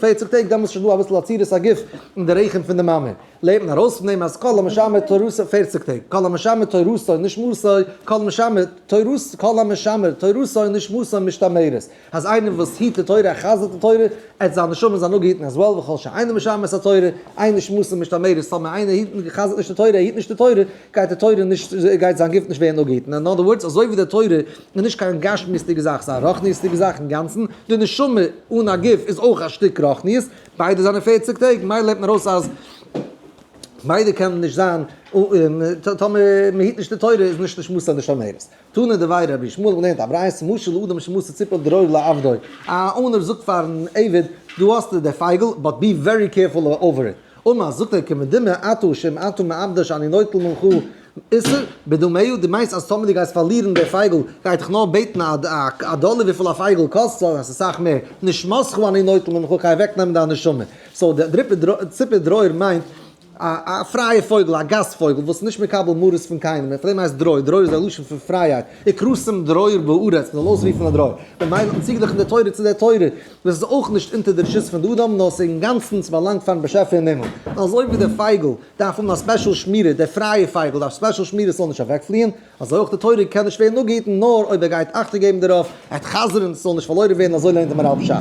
פערציג טעג דעמאלטס איז שוין דא אביסל עצירת הגוף אין די רחם פון די מאמע, לערנט מען ארויס פון דעם אז כל המשמר תורתו פערציג טעג, כל המשמר תורתו נשמתו, כל המשמר תורתו כל המשמר תורתו נשמתו משתמרת. אז איינער וואס היט די תורה, ער חזר'ט די תורה, עט זיין נשמה זיין אפגעהיטן as well, וכל שאינו משמר את התורה, אין נשמתו משתמרת, טאמער איינער היט און חזר'ט נישט די תורה, ער היט נישט די תורה, גייט די תורה נישט, גייט זיין גוף נישט ווערן אפגעהיטן, in other words, אזוי ווי די תורה איז נישט קיין גשמיות'דיגע זאך, ס'איז א רוחניות'דיגע זאך אינגאנצן, די נשמה אן א גוף איז אויך א שטיק רוחניות, ביידע זענען פערציג טעג, מילא לערנט מען ארויס אז ביידע קענען נישט זיין, טאמער מ'היט נישט די תורה איז נישט נשמתו משתמרת. תנא דבי רבי ישמעאל האט געלערנט א ברייתא משל לאדם שמסר ציפור דרור לעבדו, א owner זאגט פארן עבד דא האסטו די פייגל but be very careful over it, אמר זאגט ער כמדומה אתה שאם אתה מאבדה שאני נוטל ממך איסר בדמיה, דו מיינסט אז טאמער דו גייסט פארלירן די פייגל גייט איך נאר בעטן א דאלער וויפיל א פייגל קאסט, סא עס איז אסאך מער, נשמתך אני נוטל ממך גיי אוועק נעמען דיין נשמה, so די ציפור דרור מיינט א פרייע פויגל, א גאס פויגל וואס איז נישט מקבל מרות פון קיינעם, און פאר דעם הייסט דרור, דרור איז א לשון פון פרייהייט, וקראתם דרור בארץ, מען זאל אויסרופן א דרור, ממילא האט מען צוגעגליכן די תורה צו דער תורה, וואס איז אויך נישט אונטער די רשות פון די אדם, נאר עס איז אינגאנצן ס'באלאנגט פארן באשעפער אין הימל, און אזוי ווי דער פייגל דארף האבן א special שמירה, דער פרייע פייגל דארף special שמירה ס'זאל נישט אוועקפליען, אזוי אויך די תורה קען נישט ווערן אפגעהיטן נאר אויב ער גייט אכטונג געבן דערויף, ער וועט חזר'ן ס'זאל נישט פארלוירן ווערן, אזוי לערנט דער מהר"ל פשט.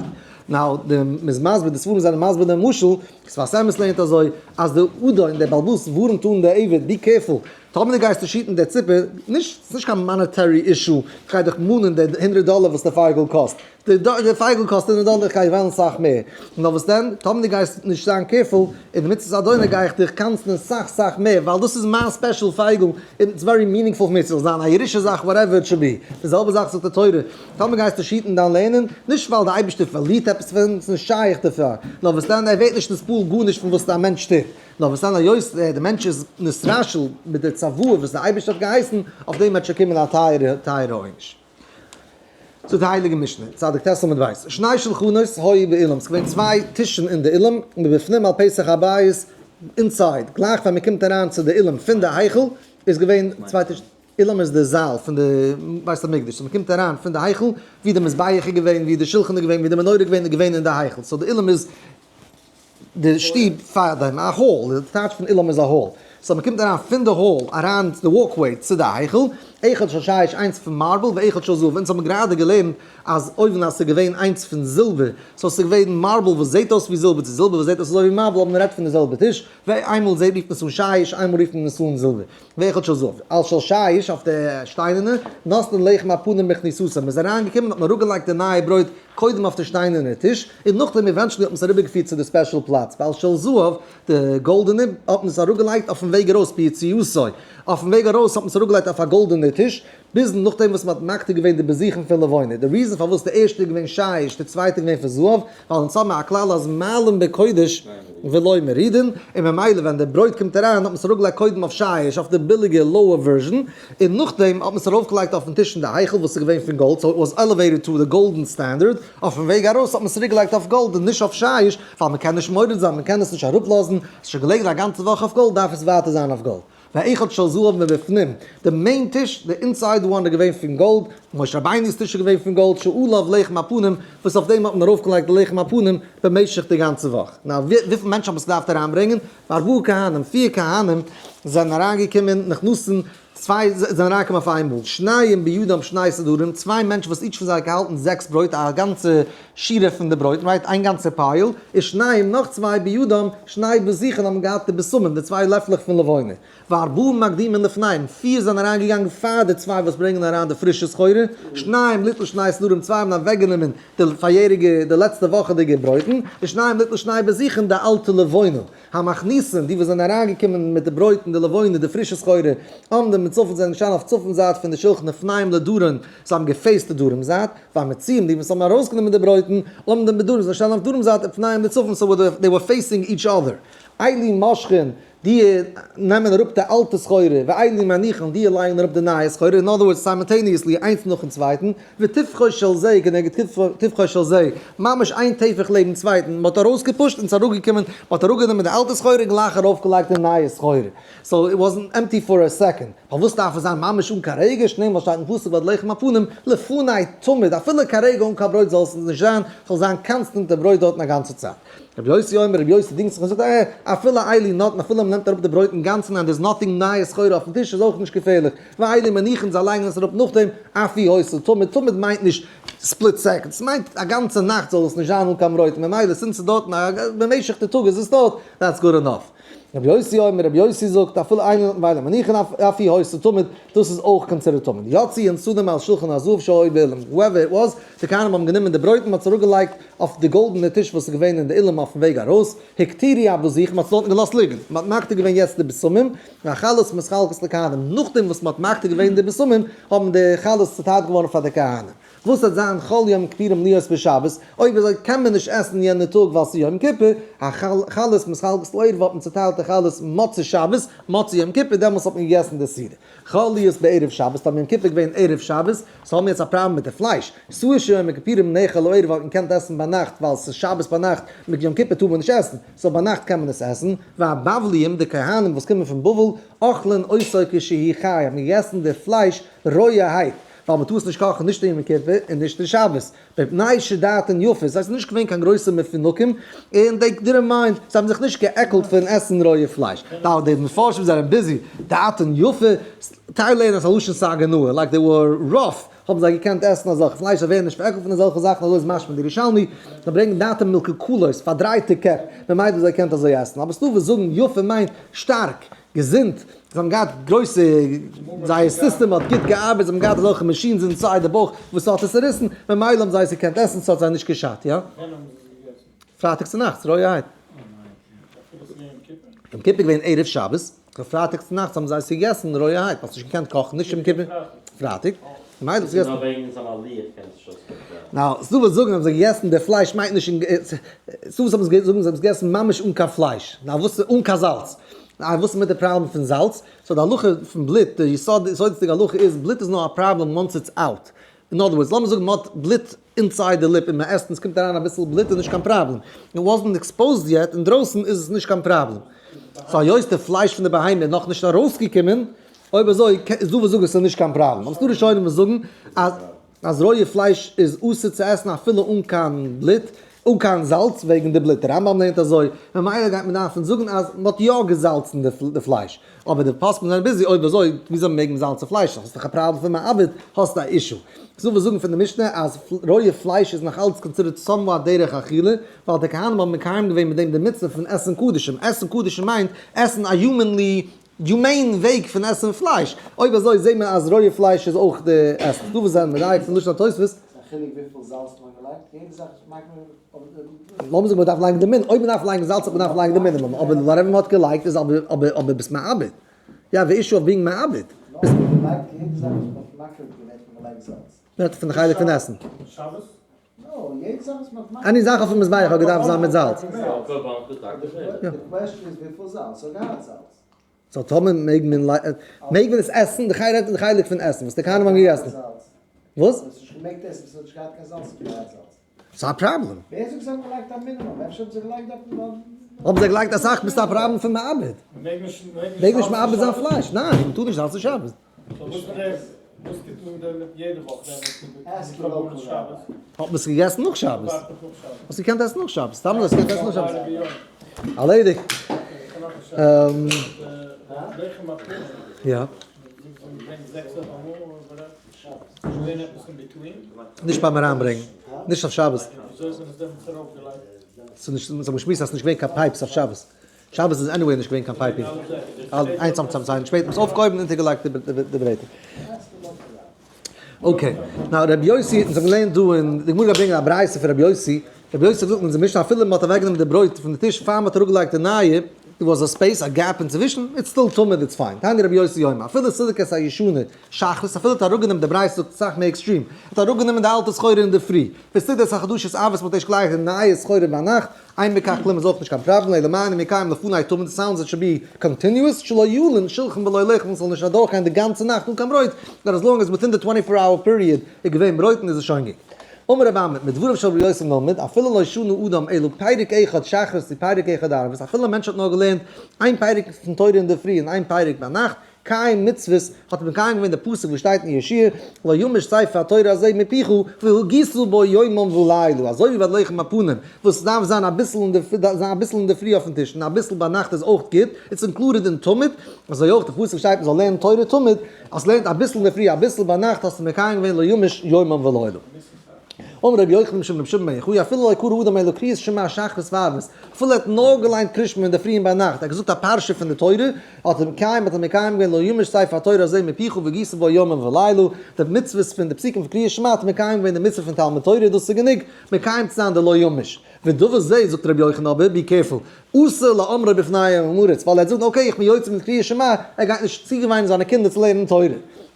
now, די מ'איז מסביר, די ספרים זענען מסביר דעם משל, שפת אמת לערנט אזוי, אז די אדון, דער בעל הבית ווארנט אן די עבד, be careful. טאמער דו גייסט נישט היטן די ציפור, נישט, ס'איז נישט קיין monetary issue, איך גיי דיך מאנען די הונדרעט דאלער וואס די פייגל קאסט, די פייגל קאסט הונדרעט דאלער, איך גיי וועלן סאך מער. נאר וואס דען, טאמער דו גייסט נישט זיין careful, אין די מצות אדוני גיי איך דיך קנס'נען סאך סאך מער, ווייל דאס איז מיין special פייגל, און it's very meaningful פאר מיר, ס'זאל זיין א ירושה זאך, whatever it should be. די זעלבע זאך זאגט די תורה, טאמער גייסטו נישט היטן דיין לערנען, נישט ווייל די אייבערשטער פארלירט עפעס פון, ס'איז נישט שייך דערפאר, נאר וואס דען, ער ווערט נישט נתפעל גארנישט פון וואס א מענטש טוט, נאר וואס דען היות דער מענטש איז נתרשל מיט די צוואה וואס דער אייבערשטער האט געהייסן, אויף דעם וועט שוין קומען א טייערע טייערע עונש. זאגט די הייליגע משנה, צדיק ט' עמוד ב', שני שלחנות היו באולם, ס'איז געווען צוויי טישן אין די אולם, מבפנים על פתח הבית, inside, גלייך ווען מ'קומט אריין צו די אולם פון די היכל, איז געווען צוויי טישן. אולם איז די זאל פון די בית המקדש, so מ'קומט אריין פון די היכל, ווי די מזבח איז געווען, ווי די שולחן איז געווען, ווי די מנורה איז געווען, איז געווען אין די היכל, so די אולם איז די שטוב פאר דעם, א hall, די טייטש פון אולם איז א hall, so מ'קומט אריין פון די hall אריין צו די walkway צו די היכל, אחד של שיש איינס פון marble ואחד של זהב, אונז האבן גראדע געלערנט אז אויבן אז ס'איז געווען איינס פון זילבער, so ס'איז געווען marble וואס זעט אויס ווי זילבער צו זילבער וואס זעט אויס אזוי ווי marble אבער מ'רעדט פון די זעלבע טיש, איינמאל רופט מען עס אן שיש איינמאל רופט מען עס אן זילבער. ואחד של זהב, על של שיש אויף די שטיינערנע, נותנין לחם הפנים בכניסתן, מ'איז אריין געקומען האט מען אראפגעלייגט די נייע ברויט קודם אויף די שטיינערנע טיש, און נאכדעם eventually האט מען עס אריבערגעפירט צו די special פלאץ, ועל של זהב, די גאלדענע, האט מען עס אראפגעלייגט אויפן וועג ארויס ביציאתו, אויפן וועג ארויס האט מען עס אראפגעלייגט אויף א גאלדענע טיש, ביז נאכדעם וואס מ'האט מקטיר געווען די בזיכין פון לבונה, די reason פארוואס די ערשטע איז געווען שיש, די צווייטע איז געווען פון זהב, ווייל אונז האבן א כלל אז מעלין בקודש ולא מורידין, און ממילא ווען די ברויט קומט אריין האט מען עס אראפגעלייגט קודם אויף שיש, אויף די ביליגע lower version, און נאכדעם האט מען עס ארויפגעלייגט אויפן טיש אין די היכל וואס איז געווען פון גאלד, so it was elevated to the golden standard, אויפן וועג ארויס האט מען עס צוריקגעלייגט אויף גאלד און נישט אויף שיש, ווייל מ'קען נישט מוריד זיין, מ'קען עס נישט אראפלאזן, עס איז שוין געלעגן א גאנצע וואך אויף גאלד דארף עס ווייטער זיין אויף גאלד. ואחד של זהב מבפנים, די main טיש, די inside one איז געווען פון גאלד, משה רבינו'ס טיש איז געווען פון גאלד, שעליו לחם הפנים, וואס אויף דעם האט מען ארויפגעלייגט די לחם הפנים במשך די גאנצע וואך. now וויפיל מענטשן האבן עס געדארפט אריינברענגען? וארבעה כהנים, פיר כהנים זענען אריינגעקומען, נכנסין, צוויי זענען אריינגעקומען אויף איינמאל, שניים בידם שני סדרים, צוויי מענטשן וואס each פון זיי האט געהאלטן זעקס ברויט, א גאנצע שורה פון די ברויט, right, איין גאנצע pile, ושניים, נאך צוויי בידם שני בזיכין האבן געהאט די בשמים, די צוויי לעפלעך פון לבונה. וארבעה מקדימין לפניהם, פיר זענען אריינגעגאנגען פאר די צוויי וואס ברענגען אריין די פרישע סחורה, שניים ליטול שני סדרים, צוויי האבן אוועקגענומען די פאריעריגע, די לעצטע וואכעדיגע ברויטן, ושניים ליטול שני בזיכין, די אלטע לבונה. המכניסין, די וואס זענען אריינגעקומען מיט די ברויט און די לבונה, די פרישע סחורה, עומדים מצפון זענען געשטאנען אויף צפון זייט פון די שולחן ופניהם לדרום, זיי האבן געפעיסט די דרום זייט, והמוציאים, די וואס האבן ארויסגענומען די ברויטן, עומדים בדרום, זענען געשטאנען אויף דרום זייט ופניהם לצפון, so they were facing each other. אלו מושכין, די נעמען אראפ די אלטע סחורה, ואלו מניחין, די לייגן אראפ די נייע סחורה, in other words simultaneously איינס נאכן צווייטן, וטפחו של זה כנגד טפחו של זה, ממש איין טפח לעבן צווייטן, מען האט ארויסגעפושט און ס'איז אראפגעקומען, מען האט אראפגענומען די אלטע סחורה און גלייך ארויפגעלייגט די נייע סחורה, so it wasn't empty for a second, פארוואס דארף עס זיין ממש אן קיין רגע, שנאמר שטייט אין פסוק ועד לחם הפנים לפני תמיד, אפילו קיין רגע אן קיין ברויט זאל עס נישט זיין, ס'זאל זיין constant די ברויט דארטן א גאנצע צייט. רבי יוסי אומר, רבי יוסי דינגט זיך און זאגט, אה, אפילו אלו נוטלין, אפילו מען נעמט אראפ די ברויט אינגאנצן and there's nothing נייע סחורה אויפן טיש איז אויך נישט געפערליך, ואלו מניחין זיי לייגן עס אראפ נאכדעם, אף היא היתה תמיד, תמיד מיינט נישט split second, ס'מיינט א גאנצע נאכט זאל עס נישט זיין אן קיין ברויט, ממילא since ס'איז דארטן א במשך די טאג איז עס דארט, that's good enough. רבי יוסי אומר, רבי יוסי זאגט, אפילו אלו נוטלין ואלו מניחין אף היא היתה תמיד, דאס איז אויך considered תמיד. יצאו ונתנם על שלחן הזהב שהיה באולם, whoever it was, די כהנים האבן גענומען די ברויט און מ'האט עס אראפגעלייגט אויף די גאלדענע טיש וואס איז געווען אין די אולם אויפן וועג ארויס, הקטירו הבזיכין, מ'האט עס דארטן געלאזט ליגן, מ'האט מקטיר געווען יעצט די בשמים, והחלות מתחלקות לכהנים, נאכדעם וואס מ'האט מקטיר געווען די בשמים, האבן די חלות צוטיילט געווארן פאר די כהנים. וואס וועט זיין חל יום כיפורים להיות בשבת, אויב אזוי קען מען נישט עסן יענע טאג ווייל ס'איז יום כיפור, החלות מתחלקות לערב האט מען צוטיילט די חלות מוצאי שבת, מוצאי יום כיפור, דעמאלס האט מען געגעסן די סעודה. חל להיות בערב שבת, האבן יום כיפור געווען ערב שבת, so האבן מיר יעצט א פראבלעם מיט די פלייש. שעיר של יום הכיפורים נאכל לערב האט מען געקענט עסן ביינאכט ווייל ס'איז שבת ביינאכט, מיט יום כיפור טאר מען נישט עסן, so ביינאכט קען מען עס עסן. והבבליים, די כהנים וואס קומען פון בבל, אוכלין אותו כשהוא חי, האבן געגעסן די פלייש רויערהייט, ווייל מ'טאר עס נישט קאכן נישט אין יום כיפור און נישט אין שבת. מפני שדעתן יפות, זיי זענען נישט געווען קיין גרויסע מפונקים, און they didn't mind, זיי האבן זיך נישט גע'עקלט פון עסן רויע פלייש. ווייל די מפרשים זענען busy, דעתן יפה, טייל לערנען אז ס'איז א לשון סגי נהור, like they were rough, האבן זיי געקענט עסן אזעלכע פלייש, זיי ווערן נישט פארעקלט פון אזעלכע זאכן, אזוי איז משמע אין די ירושלמי, זיי ברענגען דעתן מלקולקלות, פארדרייטע קעפ, ממילא האבן זיי געקענט אזוי עסן, אבער ס'דא וואס זאגן יפה מיינט שטארק. געזונט, זיי האבן געהאט גרויסע, זייער סיסטעם האט גוט געארבעט, זיי האבן געהאט אזעלכע machines inside די בויך וואס האט עס צעריסן, ממילא האבן זיי עס געקענט עסן, ס'האט זיי נישט געשאדט, יא? ווען האבן זיי עס געגעסן? פרייטאג צונאכטס, רויערהייט. אפילו ס'איז געווען יום כיפור? יום כיפור איז געווען ערב שבת, פרייטאג צונאכטס האבן זיי עס געגעסן רויערהייט, מ'האט עס נישט געקענט קאכן, נישט יום כיפור, פרייטאג. ממילא האט עס געגעסן. Now, ס'דא וואס זאגן האבן זיי געגעסן די פלייש מיינט נישט אין, ס'דא וואס האבן זאגן זיי האבן עס געגעסן ממש אן קיין פלייש, now וואס איז אן קיין זאלץ, now וואס איז מיט די פראבלעם פון זאלץ, so די הלכה פון בלוט, די יסוד, יסודות'דיגע הלכה איז בלוט איז נאר א פראבלעם once it's out, in other words, לאמיר זאגן מ'האט בלוט inside די ליפ און מ'עסט און ס'קומט אריין אביסל בלוט איז נישט קיין פראבלעם, it wasn't exposed yet אינדרויסן איז עס נישט קיין פראבלעם, so היות די פלייש פון די בהמה איז נאכנישט ארויסגעקומען, אויב אזוי איז דא וואס זאגן עס איז נישט קיין פראבלעם, אבער ס'דא ראשונים וואס זאגן אז אז רויע פלייש איז אסור צו עסן אפילו אן קיין בלוט, אן קיין זאלץ וועגן די בלוט, די רמב ם לערנט אזוי, ממילא גייט מען דארפן זאגן אז מען האט יא געזאלצן די פלייש, אבער די פוסקים זענען busy אויב אזוי וויאזוי מעג מען זאלצן פלייש, האסט דאך א פראבלעם פון מאבד, האסט א issue. ס'דא וואס זאגן פון די משנה אז רויע פלייש איז נאך אלץ considered somewhat דרך אכילה, ווייל די כהנים האבן מקיים געווען מיט דעם די מצוה פון עסן קדשים, עסן קדשים מיינט עסן א humanly humane וועג פון עסן פלייש, אויב אזוי זעהט מען אז רויע פלייש איז אויך די עסן, ס'דא וואס זענען מדייק פון לשון התוספות. ס'איז א חילוק וויפיל זאלץ מ'האט געלייגט? יעדע זאך איז מ'לייגט מען לאמיר זאגן מ'דארף לייגן די מינ, אויב מ'דארף לייגן זאלץ האט מען דארף לייגן די מינימום, אבער whatever מ'האט געלייגט איז אבער אבער אבער ביסט מאבד, יא די issue of being מאבד. נאר מ'לייגט יעדע זאך וואס מ'האט מקריב געווען האט מען געלייגט זאלץ. מ'רעדט פון די חלק פון עסן. שבת? יעדע זאך וואס מ'האט מקריב. Any זאך אויפן מזבח האט געדארפט זיין מיט זאלץ. די question איז וויפיל זאלץ? ס'האט געהאט זאלץ. So טאמער מעג מען מעג מען עס עסן, די חלק די חלק פון עסן וואס די כהנים האבן געגעסן. וואס? האסט נישט געמעגט עסן וואס האט נישט געהאט קיין זאלץ האט געהאט זאלץ. ס'איז א פראבלעם. ווער זאגט זיי האבן געלייגט א מינימום? אפשר האבן זיי געלייגט דארטן ווייל. האבן זיי געלייגט אסאך ביסט א פראבלעם פון מאבד. מעג נישט מעג נישט מאבד זיין פלייש, ניין מ'טאר נישט זאלצן שבת. וואס טוט מען דען מיט יעדע וואך דעמאלטס מיט די קרבנות שבת? האט מען עס געגעסן נאך שבת. האסט געקענט עסן נאך שבת, סתם האסט געקענט עסן נאך שבת. ארלעדיגט. יא. נישט ביים אריינברענגן, נישט אויף שבת. ס'איז נישט, מ'האט געשמועסט אז ס'איז נישט געווען קיין pipes אויף שבת. שבת איז anyway נישט געווען קיין piping. איינס האבן צוזאם שפעטער מ'האט עס אויפגעהויבן און אונטערגעלייגט די ברעטער. Okay, now רבי יוסי, אונז האבן געלערנט דא אין די גמרא גייט ברענגען א ברייתא פון רבי יוסי, רבי יוסי האט געזאגט אין אונזער משנה אפילו מ'האט אוועקגענומען די ברויט פון די טיש פאר מ'האט אראפגעלייגט די נייע, there was a space, א gap אינצווישן, it's still תמיד it's fine. תניא רבי יוסי אומר, אפילו סילק את הישנה שחרית, אפילו האט אראפגענומען די ברייתא זאגט אסאך מער extreme, האט אראפגענומען די אלטע סחורה אינדערפרי, וסידר את החדשות ערבית מ'האט ערשט געלייגט די נייע סחורה ביינאכט, אין בכך כלום איז אויך נישט קיין פראבלעם, אלא מה אני מקיים לפני תמיד sounds it should be continuous, שלא ילין שלחן בלא לחם ס'זאל נישט אדורכגיין די גאנצע נאכט אן קיין ברויט, נאר as long as within די twenty four hour period איז געווען ברויטן איז עס שוין גוט. אמר רבי אמי, מדבריו של רבי יוסי נלמד, אפילו לא שנה אדם אלא פרק אחד שחרית ופרק אחד ערבית, אפילו א מענטש האט נאר געלערנט איין פרק פון תורה אינדערפרי און איין פרק ביינאכט, קיים מצוות, האט מקיים געווען די פסוק וואס שטייט אין יהושע, לא ימוש ספר התורה הזה מפיך, והגית בו יומם ולילה, אזוי ווי ביי לחם הפנים, וואס דארף זיין אביסל אביסל אינדערפרי אויפן טיש און אביסל ביינאכט איז אויך גוט, it's included אין תמיד, אזוי אויך די פסוק שטייט מען זאל לערנען תורה תמיד, אז לערנט אביסל אינדערפרי אביסל ביינאכט האסטו מקיים געווען לא ימוש יומם ולילה. אמר רבי יוחנן משום רבי שמעון בן יוחאי אפילו לא קרא אדם אלא קריאת שמע שחרית וערבית, אפילו ער האט נאר געליינט קריאת שמע אינדערפרי און ביינאכט, ער האט געזאגט א פרשה פון די תורה, האט ער מקיים האט ער מקיים געווען לא ימוש ספר התורה הזה מפיך והגית בו יומם ולילה, די מצוות פון די פסוקים פון קריאת שמע האט ער מקיים געווען די מצוה פון תלמוד תורה, דאס איז גענוג מקיים צו זיין די לא ימוש. ודבר זה זאגט רבי יוחנן אבער be careful, אסור לאמרו בפני עם הארץ, ווייל ער וועט זאגן okay איך בין יוצא מיט קריאת שמע, ער גייט נישט צוגעוויינען זיינע קינדער צו לערנען תורה.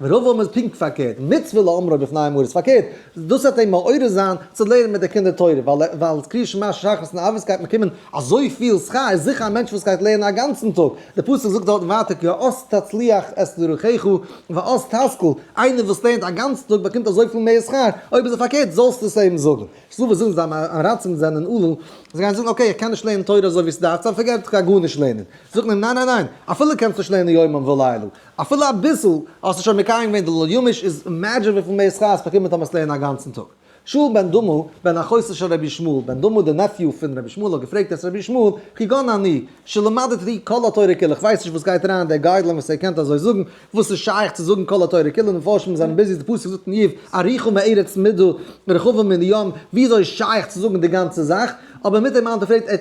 ורבא אמר איז פונקט פארקערט, מצוה לאמרו בפני עם הארץ, פארקערט, דאס וועט אים מעורר זיין צו לערנען מיט די קינדער תורה, ווייל ווייל קריאת שמע שחרית און ערבית גייט מען קומען אזויפיל שכר, איז זיכער א מענטש וואס גייט לערנען א גאנצן טאג, די פסוק זאגט דארטן ווייטער כי אז תצליח את דרכיך ואז תשכיל, איינער וואס לערנט א גאנצן טאג באקומט אזויפיל מער שכר, אויב איז ער פארקערט זאלסטו עס אים זאגן. ס'דא וואס זאגן זיי עם הארצים זענען עלול, זיי גייען זאגן okay איך קען נישט לערנען תורה אזוי ווי ס'דארף צו זיין, forget איך גיי גארנישט לערנען. זאגט מען ניין ניין ניין, אפילו קענסט נישט לערנען יומם ולילה, אפילו אביסל, האסטו שוין מקיים געווען די לא ימוש, איז imagine וויפיל מער שכר האסט באקומען טאמער האסט לערנען א גאנצן טאג. שאל בן דמא בן אחותו של רבי ישמעאל, בן דמא די nephew פון רבי ישמעאל האט געפרעגט את רבי ישמעאל, כגון אני, שלמדתי כל התורה כולה, כ'ווייס נישט וואס גייט אריין אין די guideline וואס ער קענט אזוי זאגן, וואס איז שייך צו זאגן כל התורה כולה, די מפרשים זענען busy, די פסוק זאגט אין איוב, ארוכה מארץ מדה רחבה מני ים, וויאזוי איז שייך צו זאגן די גאנצע זאך, אבער מיט דעם אלעם פרעגט ער.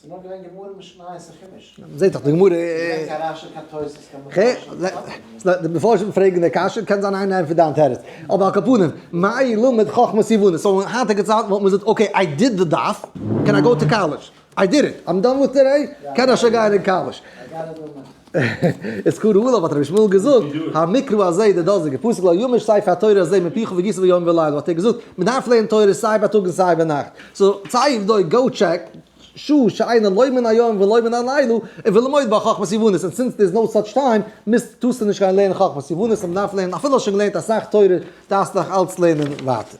ס'איז נאר געווען גמרא משניות און חומש. זעהט דאך די גמרא. נישט געווען קיין רשי קיין תוס' קיין מפרשים. די מפרשים פרעגן די קשיא, קען זיין איינער ענטפערט דיין תירוץ. אבער על כל פנים, מאי למד חכמת יוונית. so אין היינטיגע צייטן וואלט מען געזאגט okay, I did the דף, can I go to college? I did it, I'm done with today, קען איך שוין גיין אין קאלעדזש. איז קרא עליו האט רבי ישמעאל געזאגט, המקרא הזה די דאזיגע פסוק לא ימוש ספר התורה הזה מפיך והגית בו יומם ולילה האט ער געזאגט, מען דארף לערנען תורה סיי בייטאג און סיי ביינאכט, so צייף דוי go check, שעה שאינה לא מן היום ולא מן הלילה, ולמוד בה חכמת יוונית, און since there is no such time, מוזט טוסטו נישט גיין לערנען חכמת יוונית, און מען דארף לערנען, אפילו האסט שוין געלערנט אסאך תורה, דארפסטו נאך אלץ לערנען ווייטער.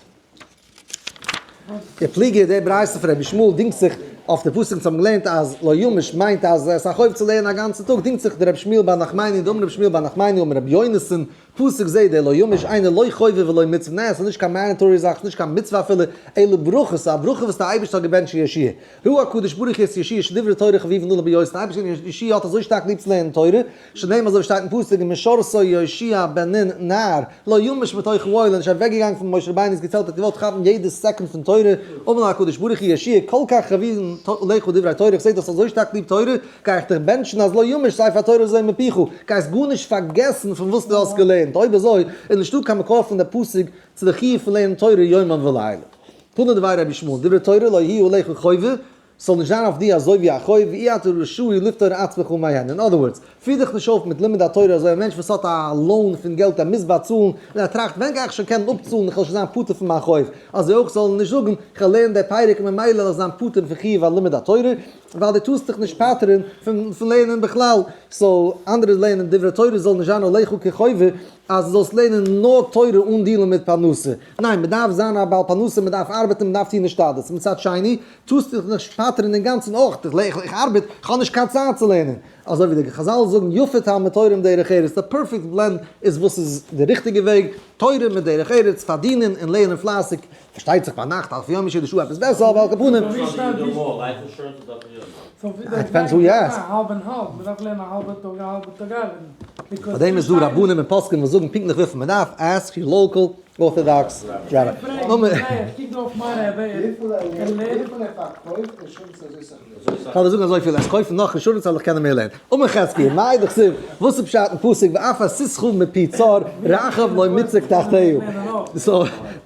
די פליגה די ברייתא פון רבי ישמעאל דינגט זיך אויף די פסוק וואס האבן געלערנט אז לא ימיש מיינט אז עס איז א חוב צו לערנען א גאנצן טאג דינגט זיך די רבי שמואל בר נחמני דאמר רבי שמואל בר נחמני אמר רבי יונתן פסוק זה דער לא ימיש אינו לא חובה ולא מצוה ניין עס איז נישט קיין mandatory זאך עס איז נישט קיין מצוה אפילו אלא ברכה ס'איז א ברכה וואס דער אייבערשטער האט געבענטשט יהושע ראה הקדוש ברוך הוא את יהושע שדברי תורה חביבין עליו ביותר דער אייבערשטער יהושע האט אזוי שטארק ליב צו לערנען תורה שנאמר אזוי ווי שטייט אין פסוק ומשרתו יהושע בן נון נער לא ימיש מתוך האוהל און נישט אוועקגעגאנגען פון משה רבינו'ס געצעלט האט געוואלט כאפן יעדע סעקונד פון תורה, אמר לו הקדוש ברוך הוא יהושע כל כך חביבין עליך דברי תורה איך זעה דו האסט אזוי שטארק ליב תורה גיי איך דיך בענטשן אז לא ימיש ספר התורה הזה מפיך גייסט גארנישט פארגעסן פון וואס דו האסט געלערנט אויב אזוי איז נישטא קיין מקור פון די פסוק צו די חיוב פון לערנען תורה יומם ולילה. תנא דבי רבי ישמעאל דברי תורה לא יהיו עליך חובה ס'זאל נישט זיין אויף דיר אזוי ווי א חוב, ואי אתה רשאי לפטור עצמך מהן. אין other words, פיר דיך נישט אויף מיט לימוד התורה אזוי א מענטש וואס האט א loan פון געלט ער מוז באצאלן, און ער טראכט ווען גיי איך שוין קענען אפצאלן איך וועל שוין זיין פטור פון מיין חוב. אזוי אויך זאל ער נישט זאגן, איך וועל לערנען די פרק און ממילא וועל איך זיין פטור פון חיוב על לימוד התורה, ווייל דו טארסט דיך נישט פטר'ן פון לערנען בכלל. so אנדערע לערנען דברי תורה זאל נישט זיין עליך כחובה, אז דו זאלסט לערנען נאר תורה אן deal ן מיט פרנסה. ניין, מען דארף זיין א בעל פרנסה, מען דארף ארבעטן, מען דארף טון השתדלות. מצד שני, טארסט דיך נישט פטר'ן אינגאנצן אויך, איך ארבעט, איך האב נישט קיין צייט צו לערנען. אזוי ווי די חזל זאגן יפה תלמוד תורה עם דרך ארץ, די perfect blend איז וואס איז די ריכטיגע וועג, תורה מיט דרך ארץ, פארדינען און לערנען פלייסיג, פארשטייט זיך ביינאכט אלף יום יש שעה עפעס בעסער, אבער על כל פנים. It depends who you ask. פאר דעם איז דא רבנים און פוסקים וואס זאגן פונקטליך וויפיל מען דארף, ask your local orthodox rabbi. כ'וועל דיר זאגן אזויפיל, עס קויפן נאך insurance זאל איך קענען מער לערנען. אמר חזקיה, מאי דכתיב, וואס איז פשט אין פסוק ואף עסיסך מפי צר רחב לא מוצק תחתיה? so,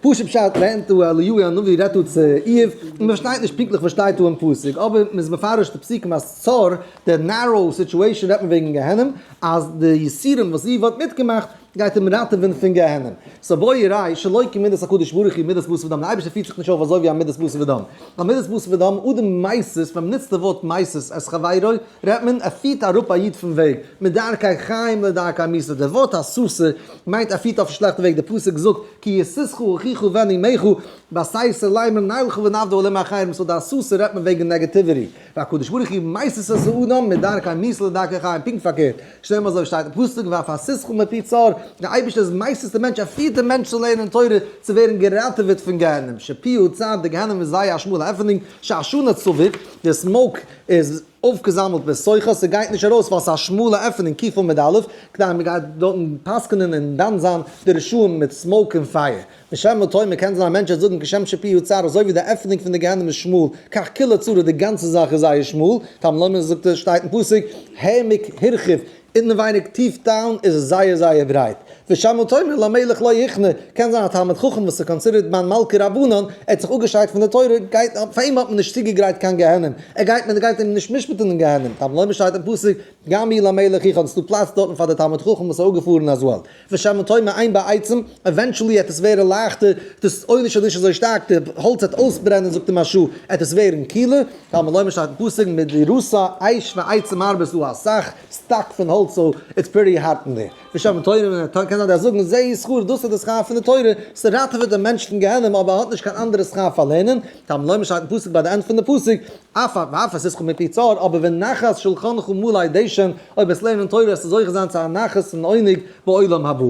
פשוט פשט לערנט דא אליהו הנביא רעדט דא צו איוב, און מען פארשטייט נישט פונקטליך וואס שטייט דא אין פסוק, אבער מען איז מפרש די פסוקים אז צר, די narrow situation רעדט מען וועגן גיהנום, אז די יסורים וואס איוב האט מיטגעמאכט גייט אים ראטעווען פון גיהנום. so בוא וראה שלא כמידת הקדוש ברוך הוא מידת בשר ודם, די אייבערשטער פירט זיך נישט אויף אזוי ווי א מידת בשר ודם. א מידת בשר ודם, אדם מסית, ווען מ'נוצט די ווארט מסית את חברו, רעדט מען ער פירט אראפ א איד פון וועג, מדרכי חיים לדרכי מיתה, די ווארט הסתה מיינט ער פירט אויפן שלעכטע וועג, די פסוק זאגט כי יסיתך אחיך בן אמך, בסתר לאמר נלכה ונעבדה אלהים אחרים, so די הסתה רעדט מען וועגן negativity, והקדוש ברוך הוא מסית את האדם מדרכי מיתה לדרכי חיים, פונקט פארקערט, שנאמר אזוי שטייט אין פסוק ואף אסיתך מפי צר, דער אייבערשטער איז מסית די מענטש, ער פירט דעם מענטש צו לערנען תורה, צו ווערן געראטעוועט פון גיהנום, שפי צר, די גיהנום איז זייער א שמאלע עפענונג, שעשנה צבור, די smoke איז אויפגעזאמלט בתוכה, ס'גייט נישט ארויס ווייל ס'איז א שמאלע עפענונג, קוף עמוד א', כדי מ'גייט דארטן פסק'נען און דן זיין די רשעים מיט smoke און פייער. ושמא תאמר קען זיין א מענטש וועט זאגן כשם שפיה צר אזוי ווי די עפענונג פון די גיהנום איז שמאל, כך כולה צרה די גאנצע זאך איז זייער שמאל, תלמוד לומר זאגט עס שטייט אין פסוק, העמק הרחיב, אינעווייניג טיף down איז עס זייער זייער ברייט. ושמא תאמר למלך לא יכנע, קען זיין א תלמיד חכם וואס איז considered מאן מלכי רבנן, ער האט זיך אפגעשיידט פון די תורה, גייט, פאר אים האט מען נישט צוגעגרייט קיין גיהנום, ער גייט מען גייט אים נישט משפט'ן אין גיהנום, תלמוד לומר שטייט אין פסוק, גם הוא למלך יכנע, ס'דא פלאץ דארטן פאר די תלמיד חכם וואס איז אפגעפארן as well. ושמא תאמר אין בעצים, eventually עט עס ווערן לייכטער, דאס עונש איז נישט אזוי שטארק, די האלץ עט אויסברענען זאגט די מהרש"א, עט עס ווערן קילער, תלמוד לומר שטייט אין פסוק מדורתה אש ועצים הרבה ס'דא אסאך stock פון האלץ so it's pretty hot אין דער. ושמא תאמר קען זיין די זאגן זה שכרו דאס איז די שכר פון די תורה, ס'ראטעוועט דעם מענטש פון גיהנום אבער ער האט נישט קיין אנדערע שכר פאר לערנען, תלמוד לומר שטייט אין פסוק ביי די end פון די פסוק, אף ואף עשיתך מפי צר, אבער ונחת שלחנך מלא דשן, אויב וועסט לערנען תורה וועסטו זוכה זיין צו א נחת און עונג בעולם הבא.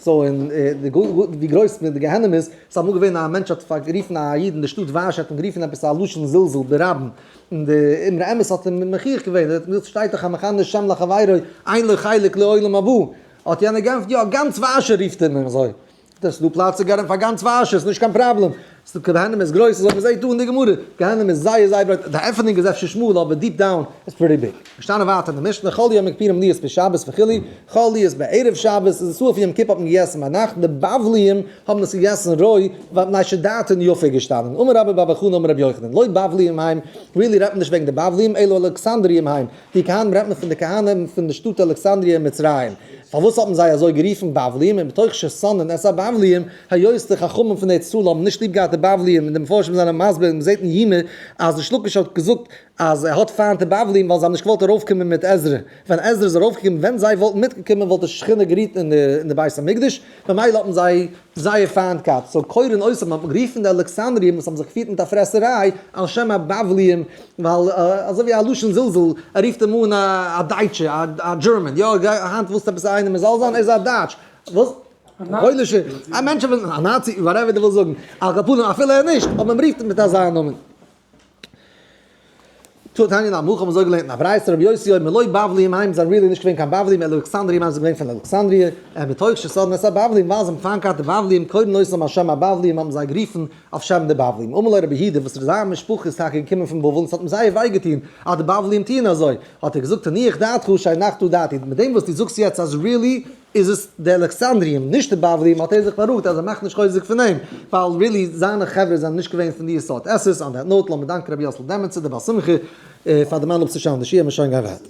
so און ווי גרויס די גיהנום איז, ס'איז אמאל געווען א מענטש האט פארגערופן א איד אין די שטאט ווארשע האט אים גערופן עפעס א לשון זלזול ברבים, און די אמרי אמת האט אים מוכיח געווען, ער האט געזאגט שטייט דאך המכנה שם לחבירו אין לו חלק לעולם הבא, האט יענער גענפערט יא גאנץ ווארשע רופט אים אזוי. ס'איז דא פלאץ צו גיין פאר גאנץ ווארשע, ס'איז נישט קיין פראבלעם. ס'איז גיהנום איז גרויס, אזוי ווי מ'זעט דא אין די גמרא, גיהנום איז זייער זייער ברייט, די עפענונג איז אפשר שמאל אבער deep down איז pretty big. געשטאנען ווייטער אין די משנה, חל יום הכיפורים להיות בשבת וכו', חל להיות בערב שבת, איז אסור אויף יום כיפור האט מען געגעסן ביינאכט, די בבליים האבן עס געגעסן רוי, מפני שדעתן יפה געשטאנען, אמר רבה בר בר חנה אמר רבי יוחנן, לא בבליים הם, really רעדט מען נישט וועגן די בבליים, אלא אלכסנדריים הם, די כהנים רעדט מען פון די כהנים פון די שטאט אלכסנדריה אין מצרים. פארוואס האט מען זיי אזוי גערופן בבליים? ומתוך ששונאין את הבבליים, היות די חכמים פון ארץ ישראל האבן נישט ליב געהאט די בבליים, און די מפרשים זענען מסביר און מ'זעט אין יומא אז ריש לקיש האט געזאגט אז ער האט פיינט די בבליים ווייל זיי האבן נישט געוואלט ארויפקומען מיט עזרא, ווען עזרא איז ארויפגעקומען ווען זיי וואלטן מיטגעקומען וואלט די שכינה גערוהט אין די בית המקדש, ממילא האט מען זיי זייער פיינט געהאט, so קורין אותם האט מען גערופן די אלכסנדריים וואס האבן זיך געפירט מיט א פרעסעריי על שם הבבליים, ווייל אזוי ווי א לשון זלזול, ער רופט אים אן א דייטשע, א German, יא היינט ווילסטו עפעס איינער מזלזל זיין, ער איז א דייטש, וואס? א פוילישע, א מענטש, א נאצי, whatever דו ווילסט זאגן, על כל פנים אפילו ער נישט, אבער מען רופט אים מיט אזא נאמען. תניא נמי הכי האבן אזוי געלערנט אין א ברייתא רבי יוסי אומר לא בבליים הם זענען really נישט געווען קיין בבליים אלא אלכסנדריים הם זענען געווען פון אלכסנדריע מתוך ששונאין את הבבליים ווייל זיי האבן פיינט געהאט די בבליים קורין אותם על שם הבבליים האבן זיי גערופן אויף שם די בבליים אמר לו רבי יהודה וואס זיין משפחה איז טאקע געקומען פון בבל און ס'האט אים זייער וויי געטון אז די בבליים טוען אזוי האט ער געזאגט תנוח דעתך שהנחת דעתי מיט דעם וואס דו זאגסט יעצט אז really איז עס די אלכסנדריים נישט די בבליים האט ער זיך בארואיגט אז ער מאכט נישט חוזק פון אים ווייל really זיינע חברה זענען נישט געווען פון די סארט עסערס. On that note לאמיר דאנקען רבי יאסל דעמענצער דער בעל שמחה פאר די מאן אפצושטעלן די שיעור מיר שוין גיין ווייטער.